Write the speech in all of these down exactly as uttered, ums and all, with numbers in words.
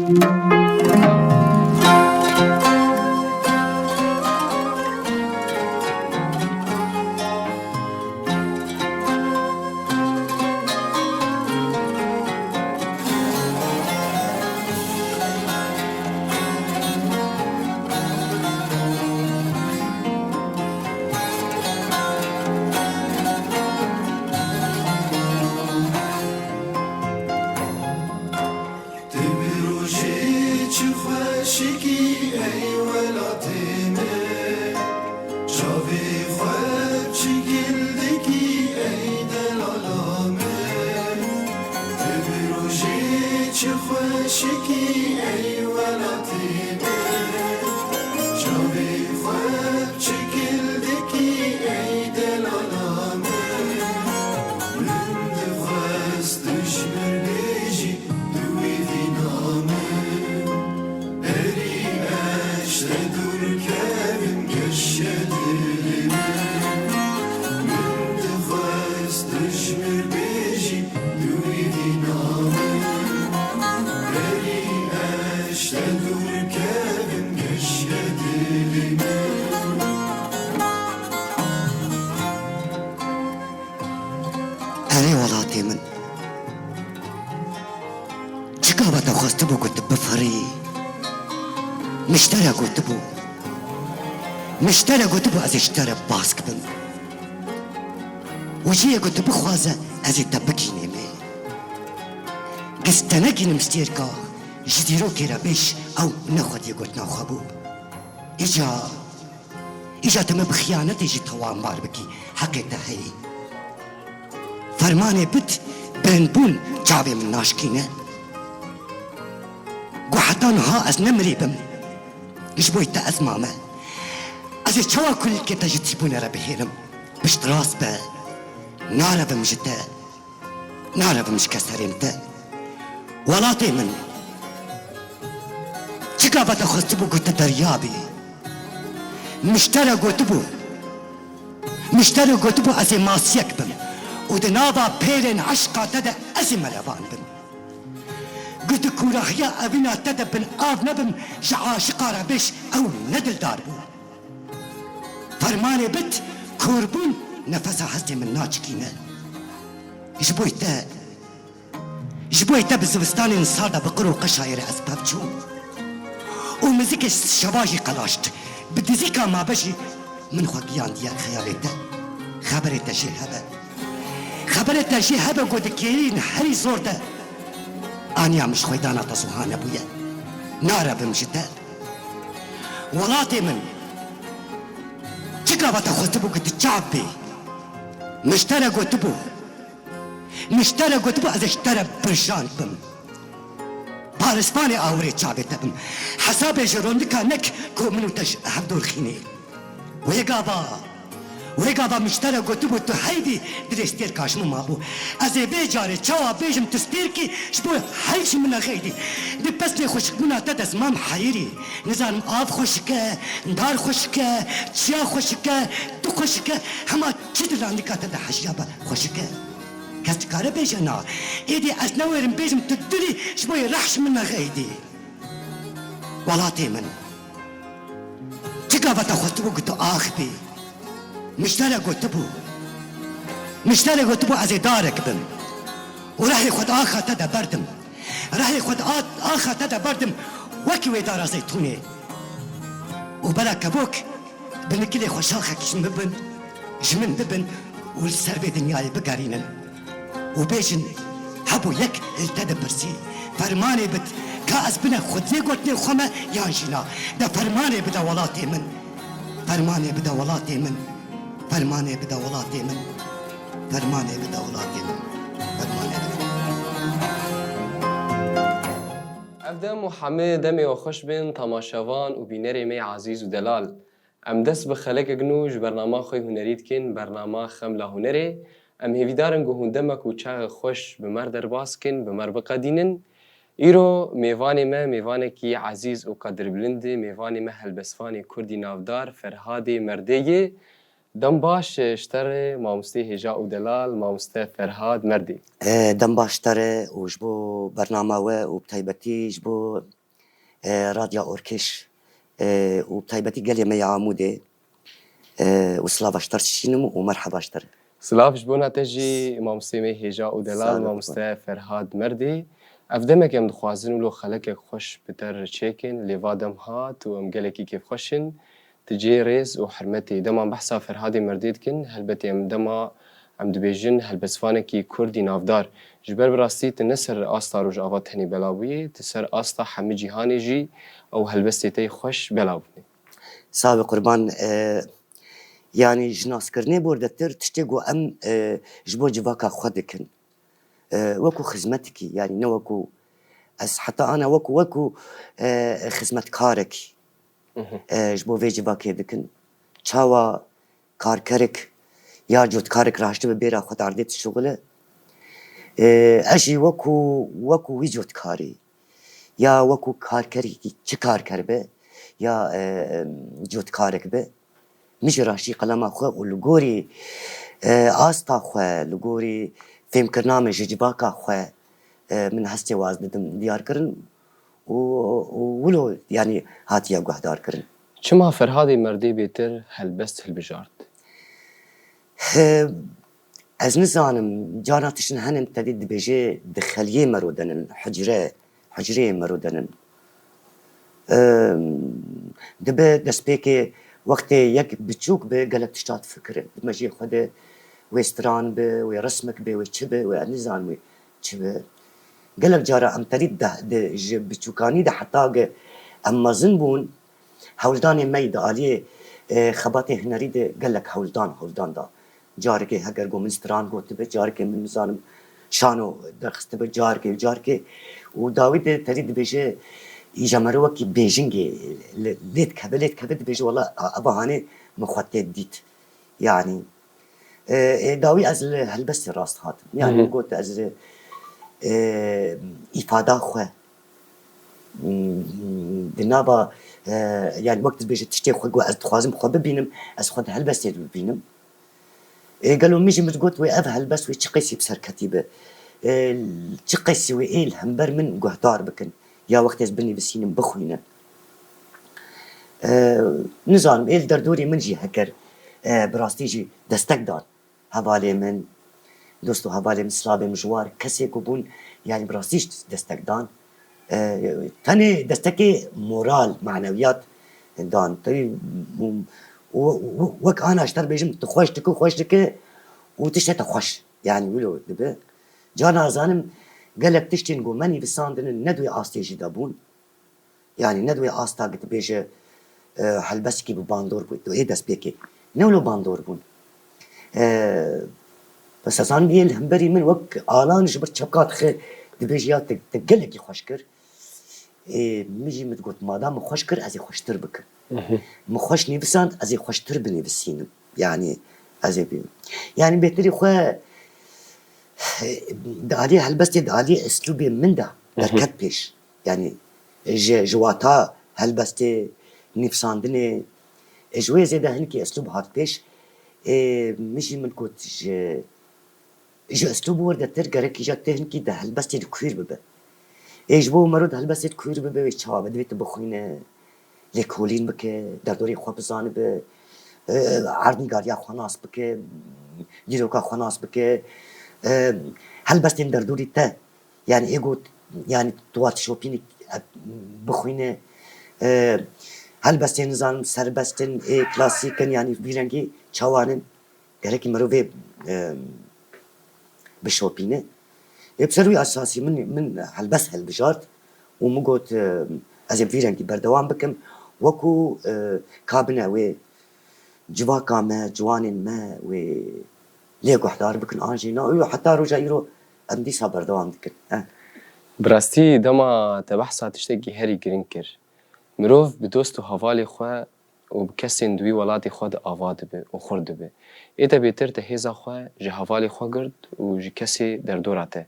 Tu bi rojê çi xweşikî ey welatê min. Çavê xwe çi gil dikî ey delala min. Tu bi rojê çi xweşikî ey welatê min. Çavê xwe çi gil dikî ey delala min. Min dixwest tu ji min bêjî, tu wî vîna min. Herî ez ji te dûr kevim, geşe dilê min. Min dixwest tu ji min bêjî, tu wî vîna min. Herî ez ji te dûr kevim, geşe dilê min. Erê welatê min. Çi gava te xwestibû ku tu bifirî? Min ji te re gotibû. Min ji te re gotibû ez ê ji te re bask bim. Û jiyê ku tu bixwaze ez ê te bigînêmê. Giz te negînim stêrka, ji dîrokê re bêj ew ne xwediyê gotina xwe bû. Îca Îja tu min bi xiyanetê jî tawanbar bikî, heqê te heye. Fermanê bid, bilindbûn çavê min naşkîne. Ku heta niha ez ne mirî bim, ji bo te ez mame. Ez ê çawa kulîlkê te ji tîbûnê re bihêlim? Piştrast be, narevim ji te. Narevim ji keserên te. Welatê min, çi gava te xwestibû ku te derya bî? Min ji te re gotibû. Min ji te re gotibû ez ê masiyek bim. Û di nava pêlên eşqa te de ez ê melevan bim. Ku di kûrahiya evîna te de bin av nebim, ji aşiqa re bêj ew ne dildar bû. Fermanê bid, kûrbûn nefesa hestê min naçikîne. Ji bo te, ji bo te bi zivistanên sar de bi qir û qeşayê re ez pev çûm. Û mizikê şeva jî qelaşt. Bi dizîka mabe jî min xwe giyandiye xeyalê te. Xeberê te jê hebe. Xeberê te jê hebe ku di kêliyên herî zor de aniya min ji xweydana te soha nebûye. Narevim ji te. Welatê min, çi gava te xwestibû ku tu çav bê? Min ji te re gotibû. Min ji te re gotibû ez ê ji te re birjand bim. Parisvanê awirê çavê te bim. Hesabê ji rondika nek ku min û te ji hev dûr xînê. Wê gava, wê gava min ji te re gotibû tu heyvî dilê stêrka ji min mabû. Ez ê vê carê çawa bêjim tu stêrkî ji bo heyv ji min nexeydî. Di pesnê xweşikbûna te de ez mam heyirî. Nizanim av xweşik e, dar xweşik e, çiya xweşik e, tu xweşik e, hema çi di landika te de hejiya be xweşik e. Kes dikare bêje na. Êdî ez newêrim bêjim tu dilî ji bo yê reh ji min nexeydî. Welatê min. Çi gava te xwestibû ku tu ax bî? Min ji te re gotibû. Min ji te re gotibû ez ê darek bim. Û rehê xwe di axa te de berdim. Rehê xwe di a-, axa te de berdim. Wekî wê dara zeytûnê. Û bela kevok bi nikilê xwe şaxekî ji min bibin, ji min bibin û li ser vê dinyayê bigerînin. Û bêjin, hebû yek li te dipirsî, fermanê bid, ka ez bine xwediyê gotinê xwe me yan jî na. De fermanê bide welatê min. Fermanê bide welatê min. Fermanê bide welatê min. Fermanê bide welatê min. Fermanê bide. Ev dem û hemê demê we xweş bin, temaşevan û bînerê me yê ezîz û delal. Em dest bi xelekek nû ji bernama xwe yê hunerî dikin, bernama Xemla Hunerê. Em hêvîdar in ku hûn demek û çaxê xweş bi me re derbas kin, bi me re biqedînin. Îro mêvanê me, mêvanekî ezîz û qedirbilind e, mêvanê me helbestvanê kurdî navdar Ferhadê Merdê ye. Dem baş, e, ji te re mamostê hêja û delal, mamoste Ferhad Merdî. E, dem baş ji te re û ji bo bernama we û bi taybetî ji bo, e, Radya Orkeş, e, û bi taybetî gelê me ya Amûdê, e, û silava ji te re dişînim û merheba ji te re. Silav ji bona te jî, mamostê me hêja û delal, Sağ ol, mamoste Ferhad Merdî. Ev demek em dixwazin wilo xelekek xweş bi te re çêkin, lê va dem hat û em gelekî kêfxweş in. Tu cihê rêz û hurmetê. Dema behsa Ferhadê Merdî dikin, helbetî em dema em dibêjin helbestvanekî kurdî navdar. Ji ber bi rastî tu ne ser asta Rojava tenê belav bûyî, tu ser asta hemî cîhanê jî ew helbestê te yê xweş belav bûne. Sağ ol, qurban. E, yanî ji naskirinê bordetir tiştê ku em, e, ji bo civaka xwe dikin. E, wekû xizmetikî, yanî ne wekû ez heta ana wekû, wekû, e, xizmetkarekî, Mhm. e, ji bo vê civakê dikin. Çawa karkerek ya cotkarek raştibe bêra xwe derdê dişuxile. E, ez jî wekû, wekû wî cotkarî ya wekû karkerekî, çi karker be ya, e, cotkarek be, min jî raştî qelema xwe û li gorî, e, asta xwe, li gorî fêmkirina min ji civaka xwe, e, min hestê waz didim diyar kirin û, û wilo, yanî, hatiye guhdar kirin. Çima Ferhadê Merdê bêtir helbest hilbijart? He, ez nizanim, cara tiştin henin tedî dibêje di xeliyê mero denin, hucre, hucreyê mero denin. Em, dibe destpêkê wextê yek biçûk be gelek tişta difikire. Di mejiyê xwe de wê stran be, wê resmek be, wê çi be, wê ez nizanim wê çi be. Gelek cara em tedî de, de ji biçûkanî de heta ge em mezin bûn, hewldanê me yî di aliyê, e, xebatê hunerî de gelek hewldan, hewldan da. Carekê heger got min stran gotibe, carekê min nizanim şano derxistibe, carekê, carekê. Û dawî de terî dibêje, îja mero wekî bêjingê lê, lê dikeve, lê dikeve dibêje, wela, a, eva hanê min xwe tê dît. Yanî, e, e, dawî ez li helbestê rast hatim. Yanî Hı hı. min got ez li, e, îfada xwe, m, di nava, e, yanî wek dibêje tiştê xwe got ez dixwazim xwe bibînim, ez xwe di helbestê de bibînim. Ê, gelo min jî min got wê ev helbest wê çi qeysî bi ser ketî be? Ê, çi qeysî wê ê li hember min guhdar bikin? Ya wextê ez binivîsînim, bixwînin. Ê, nizanim, ê li derdorê min jî heker, ê, bi rastî jî destek dan. Hevalê min, dost û hevalê min, silavê min ji war kesê ku bûn, yanî bi rastî jî destek dan. E, tenê destekê moral, manewiyat dan. Tevî, û, û, û, wek ana ji te re bêjim, tu xweş dike, xweş dike û tişte te xweş. Yanî wilo dibe. Ca nazanim gelek tiştên ku me nivîsandine ne di wê astê jî de bûn. Yanî ne di wê asta ki dibêje, e, helbestekî bi bandor bû, di wê destpêkê. Ne wilo bandor bûn. E, bes ez zanim yê li hemberî min wek alan ji bir çepka dixe, dibêje ya te, te gelekî xweş kir. Ê, min jî min digot, madam min xweş kir, ez ê xweştir bikim. Mhm. Min xweş nivîsand, ez ê xweştir binivîsînim. Yanî ez ê bînim. Yanî bêtirî xwe, di aliyê helbestê, di aliyê eslûbê min de Mhm. derket pêş. Yanî ji, ji wata helbestê, nivîsandinê, ji wê zêde hinkî eslûb hat pêş. Ê, min jî min got, ji, ji eslûb werdetir gerek îja tê hinkî di helbestê de kûr bibe. Ê, ji bo mero di helbestê de kûr bibe, wê çawa be? Divê tu bixwîne, lêkolîn bike, derdorê xwe bizanibe, e, erdnîgariya xwe nas bike, dîroka xwe nas bike, e, helbestên derdorî te, yanî ê got, yanî tu wa tişopînî, e, bixwîne, e, helbestên nizanim serbest in, ê klasîk in, yanî vî rengî çawan in? Gerekî mirovê, e, bişopîne. Ê, bi ser wî esasî min, min helbest hilbijart û min got, e, ez ê bi vî rengî berdewam bikim. Wekû, e, kabine wê civaka me, ciwanên me wê lê guhdar bikin an jî na. Û heta roja îro em dîsa berdewam dikin. Eh. Bi rastî dema te behsa tiştekî herî girîng kir. Mirov bi dost û hevalê xwe û bi kesên di wî welatê xwe de ava dibe û xurt dibe. Ê te bêtir te hêza xwe ji hevalê xwe girt û ji kesê derdora te.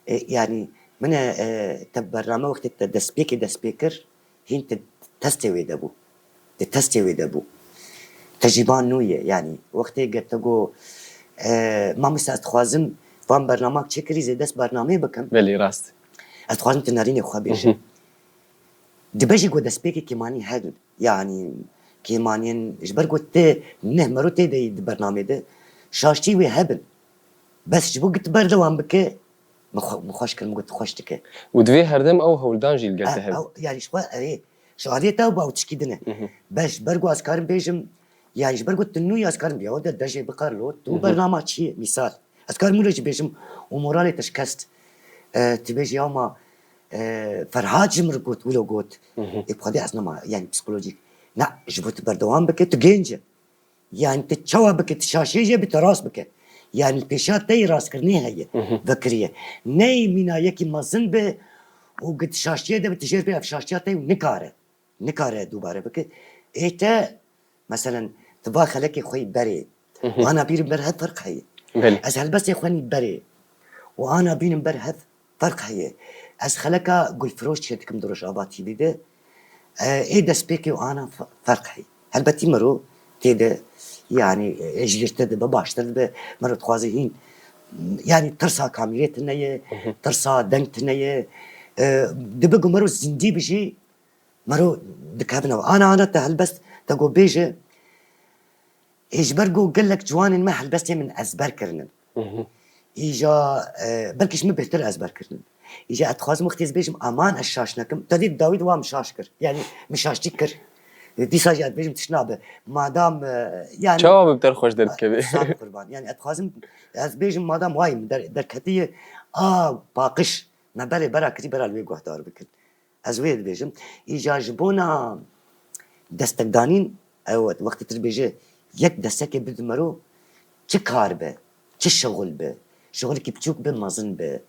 E, yanî min e, e, te bername wextê te destpêkê dest pê kir, hîn te testê wê de bû. Di testê wê de bû. Tecrîba nû ye, yanî wextê ge te got, e, mamoste, ez dixwazim van bernamak çêkirî zêde ez bernameyê bikim. Belê, rast. Ez dixwazim tu nerînê xwe bêjî. Dibe jî got destpêkê kêmanî hebin. Yanî kêmaniyên ji ber got te neh mero tê de yî di bernamê de şaştî wê hebin. Bes ji bo got berdewam bike, min xwe-, min xweş kir, min got xweş dike. Û divê herdem ew hewldan jî li gel te hebe. Ew, yanî ji xwe, erê, ji aliyê te ew ba ew tişkî din e. Bes ji ber got ez karim bêjim, yanî ji ber got tu nû ya ez karim, ya de dejê biqar lo, tu bernama çi ye? Mîsal. Ez karim wilo jî bêjim û moralê te şikest. E, tu bêjî ya ma, e, Ferhat ji min got, wilo got. Ê, xwedê ez nema, yanî psîkolojîk. Na, ji bo tu berdewam bike, tu genc e. Yanî tu çawa bike, tu şaşiyê jê bi te rast bike. Yanî pêşiya te yî rastkirinê heye, vekiriye. Ney mîna yekî mezin be û gi tu şaşiyê de bi tu jêr bê ev şaşiya te û nikare. Nikare dubare bike. Ê te, meselen, tu va xelekê xwe yî berê. Ana bînim ber hev ferq heye. Belê. Ez helbestê xwe nî berê. Û ana bînim ber hev ferq heye. Ez xeleka Gulfiroş çêdikim di Rojava T V de. E, ê destpêkê û ana fe-, ferq heye. Helbetî mero tê de, yanî, e, jîrtir dibe, baştir dibe. Mero dixwaze hîn, yanî tirsa kamîrê tune ye, tirsa deng tune ye. E, dibe ku mero zindî bijî, mero dikevine. Ana, ana te helbest, te got bêje, ê ji ber ku gelek ciwanên me helbestê min ezber kirinin. Îja, e, belkî ji min bêhtir ezber kirinin. Îja ez dixwazim wextê ez bêjim, aman ez şaş nekim. Te dî dawî de wa min şaş kir. Yanî min şaştî kir. E, dîsa jî ez bêjim tişt nabe. Madam, e, yanî çawa bi ter xweş derdikeve? Sağ ol, qurban. Yanî ez dixwazim, ez bêjim madam wayî min der-, derketiye, a paqij, me berê bera kirî bera li wê guhdar bikin. Ez wê dibêjim. Îja ji bona destekdanîn, ew wextê tu dibêje yek destekê bide mero, çi kar be, çi şixul be, şixulekî biçûk be, mezin be,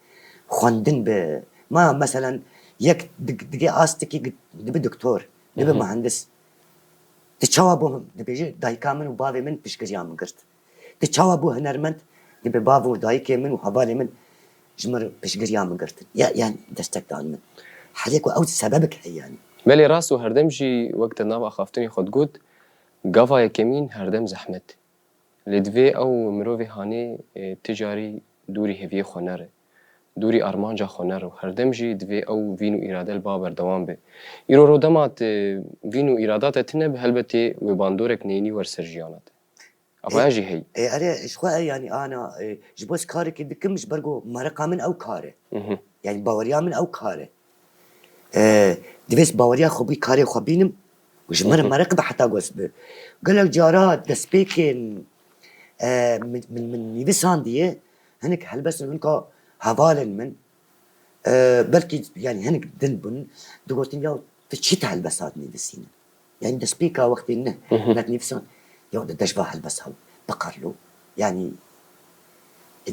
xwendin be. Ma meselen yek dig-, digê astekî gi-, dibe doktor, dibe muhendis. Tu çawa bû, dibêje dayika min û bavê min piştgiriya min girt. Tu çawa bû hunermend? Dibe bav û dayikê min û hevalê min ji min re piştgiriya min girtin. Ya, yanî destek dan min. Herê ku ew sebebek heye yanî. Belê rast û herdem jî wek te nav axaftinê xwe digot, gava yekemîn herdem zehmet. Lê divê ew mirovê hanê, e, ti carî dûrî hêviyê xwe nere. Dûrî armanca xwe nere û herdem jî divê ew vîn û îrade li ba berdewam be. Îro ro dema tu vîn û îrada te tune be, helbetê wê bandorek neyînî wer ser jiyana te. Ama ya jî heyî. E, erê, ji xwe, e, yanî ana, e, ji bo ez karekê dikim, ji ber ku mereqa min ew kar e. Yanî baweriya min ew kar e. E, divê ez baweriya xwe bî karê xwe bînim û ji min re mereq be heta ku ez bi. Gelek cara destpêkên, e, min, min, min nivîsandiye, hinek helbestên hinka hevalên min, e, belkî, yanî hinek din bûn, digotin, "Ya tu çi te helbesta dinivîsînin?" Yanî destpêka wextê ne, ne dinivîsan, "Ya de dej va helbesta biqerlo." Yanî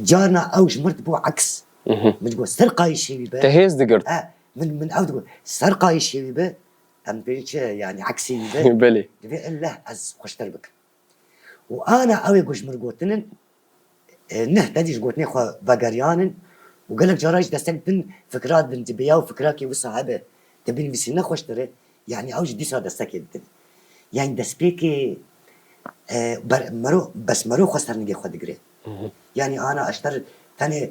carna ew ji mir dibû eks. Min digot, "Ser qayîşê wî be." Te hêz digirt. E, min, min ew digot, "Ser qayîşê wî be." Em dibêjin çi, yanî eksê wî be. Belê. Divê illeh ez xweştir bikim. Û ana ew ê ku ji mir gotinin, e, neh, te dî ji gotinê xwe vegeriyanin û gelek cara jî destek din fikra din dibe ya û fikrakê wisa hebe, te binivîsî ne xweştir e, yanî ew jî dîsa destekê didin. Yanî destpêkê, e, ber-, mero, bes mero xwe ser nigê xwe digire. Yanî ana eşter tenê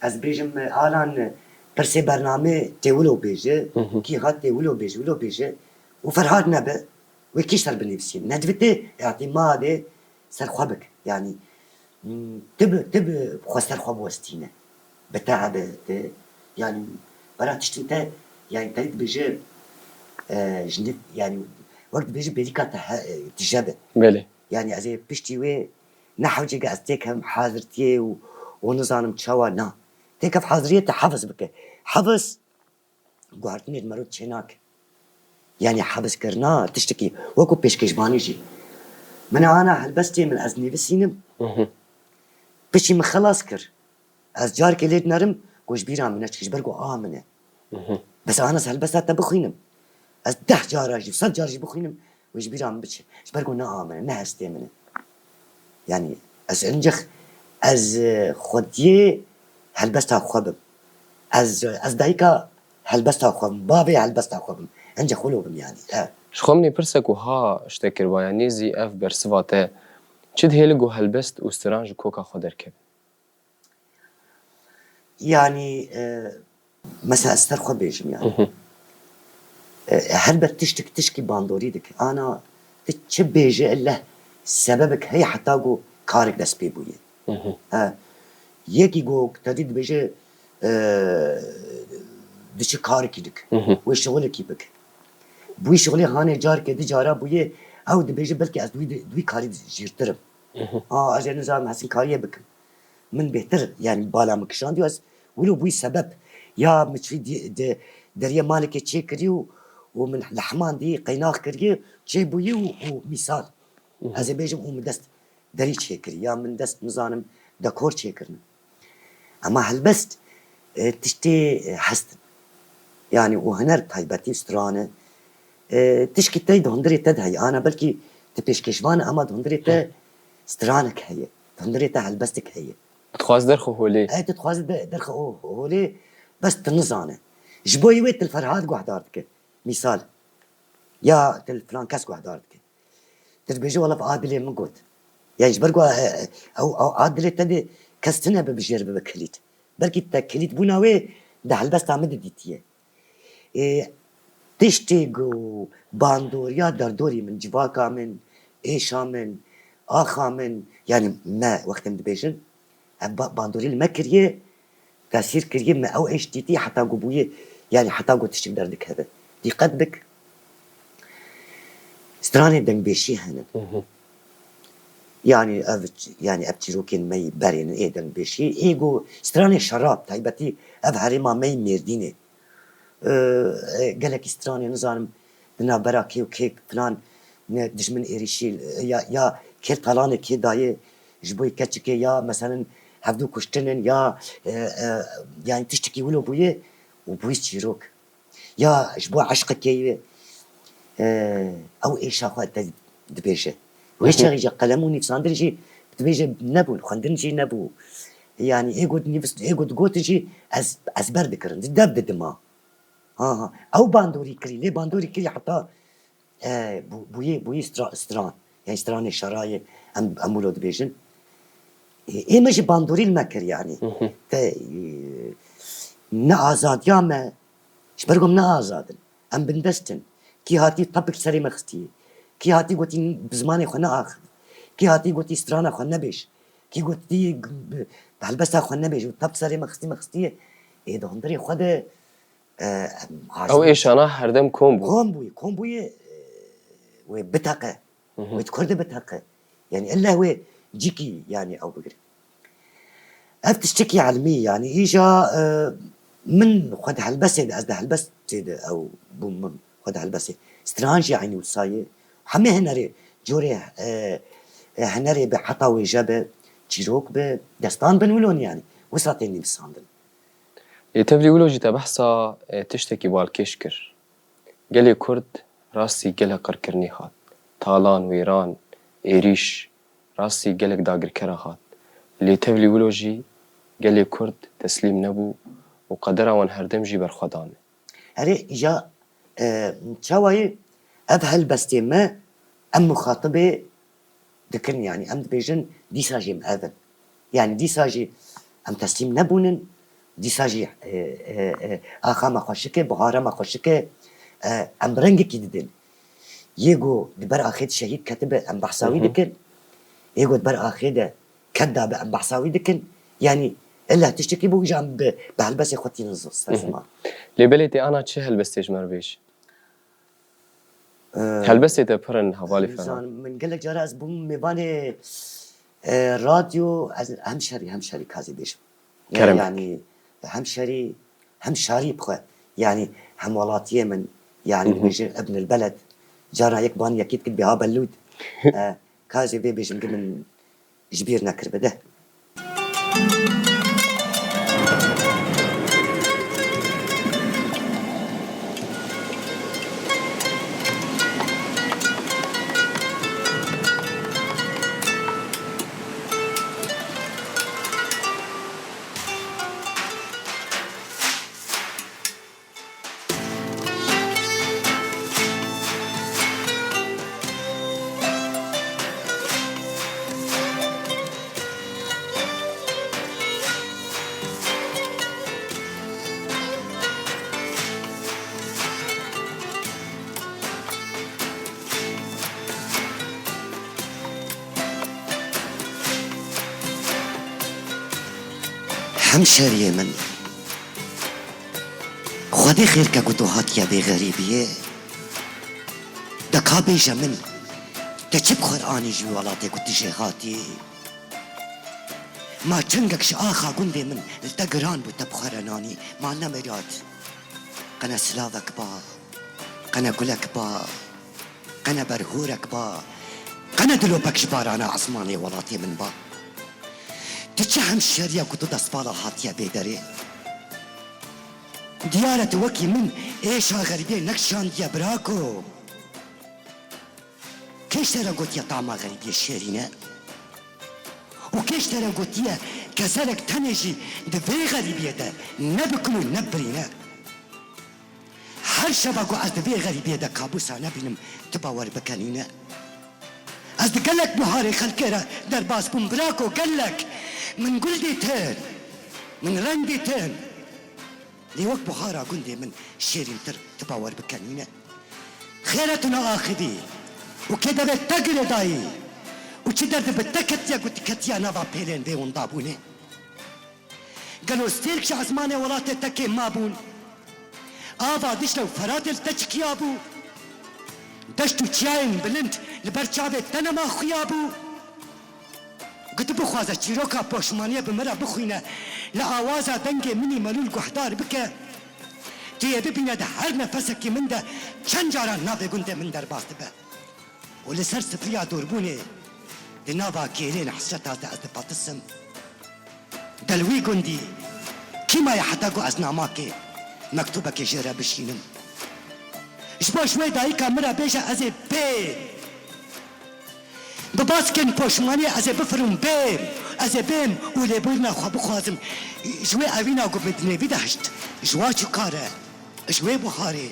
ez bêjim, e, Alan, e, pirsê bernamê tê wilo bêje, kî hat tê wilo bêje, wilo bêje û Ferhat nebe, wê kî ser binivîsî? Nedivê tê îtîmadê ser xwe bik. Yanî, mm, ti bi, ti bi xwe ser xwe biwestîne. Bi te hebe, ti, yanî, bera tiştên te, yanî, te dibêje, e, ji niv, yanî, wek dibêje bêrîka te he-, e, tije be. Belê. Yanî, ez ê piştî wê ne hewcê ge ez têkevim hazirtiyê û, û nizanim çawa, na. Têkev haziriyê te hevis bike. Hevis guhertinê li mero çê nake. Yanî heviskirina tiştekî wekû pêşkêşvanî jî. Min ana helbestê min ez nivîsînim. Piştî min xelas kir. Ez carekê lê dinerim ku ji bîra min neçike, ji ber ku a min e. Bes ana ez helbesta te bixwînim. Ez deh cara jî, sed cara jî bixwînim, wê ji bîra min biçe. Ji ber ku ne a min e, ne hestê min e. Yanî ez hincix, ez, e, xwediyê helbesta xwe bim. Ez, ez dayika helbesta xwe bim, bavê helbesta xwe bim. Hincix wilo bim yanî. E. Ji xwe min ê pirsek wiha ji te kiriba, yanî zî ev bersiva te çi dihêle ku helbest û stran ji koka xwe derkevin? Yanî, e, mesela ez ser xwe bêjim yani. Hı hı. E, helbet tiştik tişkî bandorî dike. Ana tu çi bêje, ille sebebek heye heta ku karek dest pê bûye. Hı hı. E, yekî ku tedî dibêje, e, diçi karekî dik. Hı hı. Wê şixulekî bik. Bûyî şixulê hanê carke di cara bûye, ew dibêje belkî ez di wî, di wî karî jîrtir im. Hı hı. A, ez ê nizanim hesinkariyê bikim. Min bêhtir, yani bala min kişandiyo ez wilo bûyî sebeb. Ya min çûyî di, di, deriyê malekê çêkirî û, û min li heman dî qeynax kiriye, çêbûyî û, û mîsal. Hı hı. Ez ê bêjim û min dest derî çêkirî, ya min dest nizanim dekor çêkirin. Ema helbest, e, tiştê, e, hest in. Yani û huner taybetî stran e. E, tişkî tey di hundirê te de heye. Ana belkî tu pêşkêşvan e, ema di hundirê te stranek heye. Di hundirê te helbestek heye. Dixwaz derxwe holê. E, tu dixwazî de-, derxwe o-, holê, bes tu nizane. Ji bo wê tu li Ferhad guhdar dike. Mîsal. Ya tu li filan kes guhdar dike. Tu dibêjî, wela a dilê min got. Yani ji ber ku, e, e, ew, ew a dilê te de kes tune bi bijêr bibe kilît. Belkî te kilît bûna wê di helbesta min de dîtiye. Ê, tiştê ku bandoriya derdorî min, civaka min, êşa min, axa min, yani me wextê em dibêjin, ev ba-, bandorî li me kiriye, tesîr kiriye, me ew êş dîtî heta ku bûye, yani heta ku tiştik derdikeve. Dîqet bik, stranê dengbêjî hene. Hı hı. Yani ev, yani ev çîrokên me yî berê ne ê dengbêjî. Ê ku stranê şerab, taybetî ev herêma me yî Mêrdînê. E, e, gelekî stranê nizanim di navbera kê û kê filan ne dijmin êrîşî, e, ya, ya kê talanê kê dayê ji bo keçikê ya meselen hevdû kuştinin ya, e, e, yani tiştekî wilo bûye û bûyî çîrok. Ya ji bo eşqekê wê, e, ew êşa xwe te dibêje. Wê Hı hı. çaxê jî qelem û nivîsandin jî dibêje nebûn, xwendin jî nebû. Yani ê got nivîs-, ê got gotin jî ez, ez ber dikirin, di dev didima. Ha, ha. Ew bandorî kirî, lê bandorî kirî heta, e, bû-, bûyê, bûyê stra-, stran. Yani stranê şerayê em, em wilo dibêjin. E, ê me jî bandorî li me kir yani. Hı hı. Te, e, ne azadiya me, ji ber ku em ne azad in. Em bindest in. Kî hatî tepik serê me xistiye. Kî hatî gotî bi zimanê xwe neaxiv. Kî hatî gotî strana xwe nebêj. Kî gotî bi, bi helbesta xwe nebêj û tep serê me xistî me xistiye. Ê di hundirê xwe de, e, em Ew aciz êşana herdem kom bû. Kom bûye, kom bûye, e, wê biteqe. Hı hı. Wê di kur de biteqe. Yani illa wê cîkî yani ew bigire. Ev tiştekî elmî, yani îja, e, min xwe di helbestê de, ez di helbestê de ew bûm min xwe di helbestê. Stran jî eynî wisa ye. Hemê hunerê, corê, e, e, hunerê be, heta wêje be, çîrok be, destan bin wilon yani. Wisa tên nivîsandin. Lê tevlî wilo jî te behsa, e, tiştekî balkêş kir. Gelê Kurd rastî gelek qirkirinî hat. Talan, wêran, êrîş, rastî gelek dagirkera hat. Lê tevlî wilo jî gelê Kurd teslîm nebû û qedera wan herdem jî berxwedan e. Erê, îja, e, çawa ye? Ev helbestê me, em muxatibê dikin, yani em dibêjin dîsa jî em ev in. Yani dîsa jî em teslîm nebûnin, dîsa jî, e, e, e, axa me xweşik e, bihara me xweşik e, e, em rengekî didin. Yê ku di ber axê de şehîd ketibe, em behsa wî Hı hı. dikin. Yê ku di ber axê de ket dabe, em behsa wî dikin. Yani illa tiştekî bû, îja em bi, bi helbestê xwe tînin z-, ser Hı hı. ziman. Lê belê tê ana çi helbestê ji me re bêj? Ee, Helbestê te pir in hevalî Ferhan. Nizanim, min gelek cara ez bûm mêvanê, e, radyo, ez hemşerî, hemşerî kazê bêjim. Kerem. Yani hemşerî, hemşarî bixwe. Yani hemwelatiyê min, yani Hı hı. dibêjin Ibn el Beled. Cara yek ban yekî dikit biha bellûd. E, kazê vê bêjim ki min ji bîr nekiribe de. Hemşeriyê min, Xwedê xêr ke ku tu hatiye vê xerîbiyê. De ka bêje min, te çi bi xwe re anî ji wî welatê ku tu jê hatî? Ma çengek ji axa gundê min li te giran bû te bi xwe re nanî, ma nemirad. Qene silavek ba, qene gulek ba, qene berhûrek ba, qene dilopek ji barana esmanê welatê min ba. Tu çi hemşeriya ku tu destvala hatiye vê derê? Diyar e tu wekî min êşa xerîbiyê nekişandiye birako. Kê ji te re gotiye tama xerîbiyê şêrîn e? Û kê ji te re gotiye keserek tenê jî di vê xerîbiyê de ne bi kul û ne bi birîn e? Her şeva ku ez di vê xerîbiyê de kabûsa nebînim, tu bawer bike nîne. Ez di gelek buharê xelkê re derbas bûm, birako, gelek. Min gul dîtin, min reng dîtin. Lê wek buhara gundê min şêrîntir, tu bawer bike nîne. Xêre tu neaxivî û kê devê te girêdayî û çi derdi bi te ketiye ku tu ketiye nava pêlên vê windabûnê? Gelo stêrk ji esmanê welatê te kêm mabûn? Ava Dîcle û Feratê li te çikiya bû? Deşt û çiyayên bilind li ber çavê te nema xuya bû? Ku tu bixwaze çîroka poşmaniyê bi min re bixwîne, li awaza dengê min î melûl guhdar bike, tu yê bibîne di her nefesekî min de çend caran navê gundê min derbas dibe. Û li ser sifriya dûrbûnê di nava kêlên hesreta de ez dipetisim. Del wî gundî kî maye heta ku ez namakê, mektûbekê jê re bişînim? Ji bo ji wê dayika min re bêje ez ê bêm. Bi baskên poşmaniyê ez ê bifirim bêm. Ez ê bêm û lêbûrina xwe bixwazim. Ji wê evîna ku min di nêvî de hişt, ji wa çûkar e, ji wê buharê.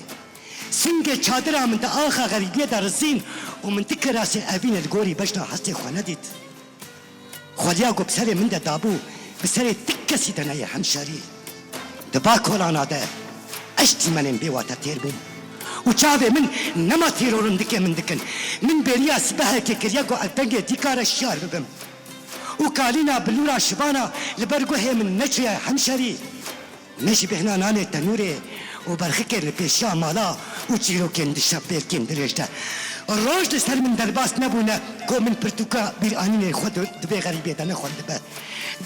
Singê çadira min di axa xerîbiyê de rizîn û min di kirasê evînê li gorî bejna hestê xwe nedît. Xweliya ku bi serê min de dabû, bi serê ti kesî de neyê hemşerî. Di va kolana de ez ji dîmenên bêwate têr bûm. Û çavê min nema tîrorindikê min dikin. Min bêriya sibehekê kiriye ku ez dengê dîka re şiyar bibim. Û kalîna bilûra şibana li ber guhê min neçûye hemşerî. Me jî bêhna nanê tenûrê û berxikê li pêşiya mala û çîrokên di şevbêrkên dirêj de roj li ser min derbas nebûne ku min pirtûka bîranînên xwe di, di vê xerîbiyê de nexwendibe.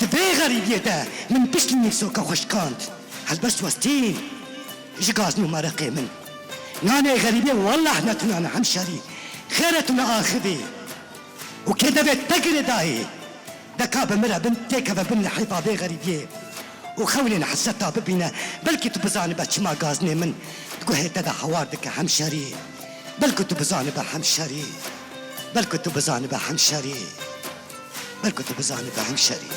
Di vê xerîbiyê de min piştî nîvsoka xwe şikand. Helbest westîn ji gazn û mereqê min. Nanê xerîbiyê wellah ne tuna ne hemşerî. Xêre tu neaxivî. Û kê devê te girêdayî, de ka bi min re bin, têkeve bin li heyfa vê xerîbiyê û xewnên hesreta bibîne, belkî tu bizanibe çima gazinê min di guhê te de hewar dike hemşerî. Belkî tu bizanibe hemşerî. Belkî tu bizanibe hemşerî. Belkî tu bizanibe hemşerî.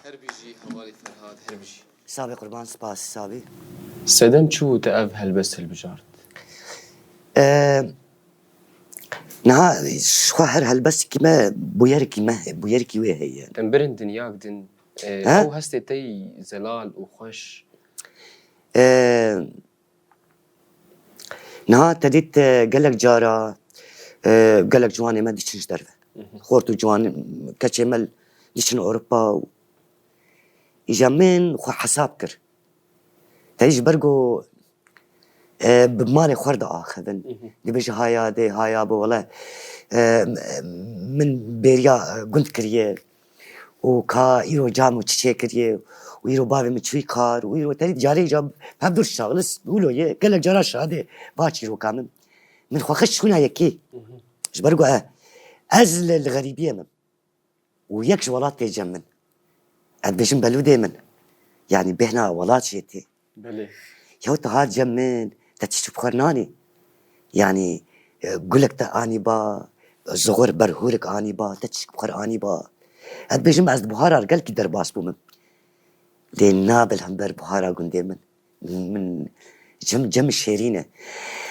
Her bijî hevalî Ferhad, her bijî. Sabî qurban, spas Sabî. Sedem çi bû te ev helbest hilbijart? Ee, niha ji xwe her helbestekî me bûyerekî me, bûyerekî wê heye. Em birin dinyak din, e, Ha? ew hestê te yî zelal û xweş. Ee, niha te dît, e, gelek cara, e, gelek ciwanê me diçin ji derve. Hı hı. Xort û ciwan keçê me diçin Ewropa û Îja min xwe hesab kir. Te ji ber ku, e, bi malê xwe re diaxivin. Mhm. Dibêje haya dê, haya bo, wele, e, min bêriya, e, gund kiriye. Û ka îro cam û çiçê kiriye. Û îro bavê min çûyî kar. Û îro terî carê îja hevdûr şaxlis wilo ye. Gelek cara şadê va çîroka min. Min xwe xist şûna yekê. Mhm. Ji ber ku, e, ez li, li xerîbiyê me. Û yek ji welat tê cem min. Ez dibêjim belûdê min. Yanî bêhna welat jê tê. Belê. Yew tu hat cem min, te tişt bi xwe nanî. Yanî, e, gulek te anî ba, zoxor berhûrek anî ba, te tişt bi xwe anî ba. Ez dibêjim ez di buhara gelkî derbas bûm. Lê nabe li hember buhara gundê min. Min cem, cem şêrîn e.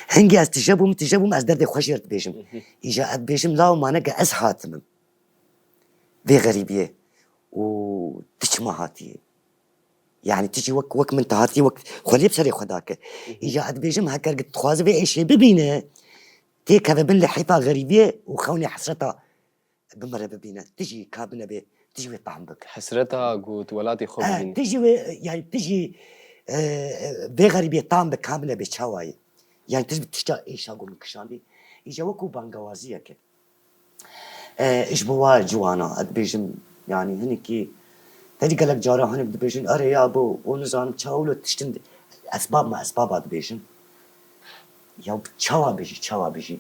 Hingê ez tije bûm, tije bûm, ez derdê xwe jê re dibêjim. Hı hı. Îja ez dibêjim law mane ge ez hatim im. Vê xerîbiyê û tu çima hatiyê? Yanî tu jî wek, wek min tu hatiyê, wek xweliyê bi serê xwe dake. Îja ez dibêjim, heker dixwaze vê êşê bibîne, têkeve bin li heyfa xerîbiyê û xewnê hesreta bimire bibîne. Tu jî ka binebê, tu jî wê tam bik. Hesreta ku tu welatê xwe Eh, bibînî. Tu jî wê, yani tu jî e, e, vê xerîbiyê tam bik, ka binebê çawa ye. Yani tu jî bi tişta êşa ku min kişandî. Îja wekû bangewaziyeke. E, ji bo wa ciwana, ez dibêjim, yani hinekî, tevî gelek cara hinek dibêjin, erê ya bo, û nizanim çawa wilo tiştin di-, esbab me, esbaba dibêjin. Ya çawa bijî, çawa bijî?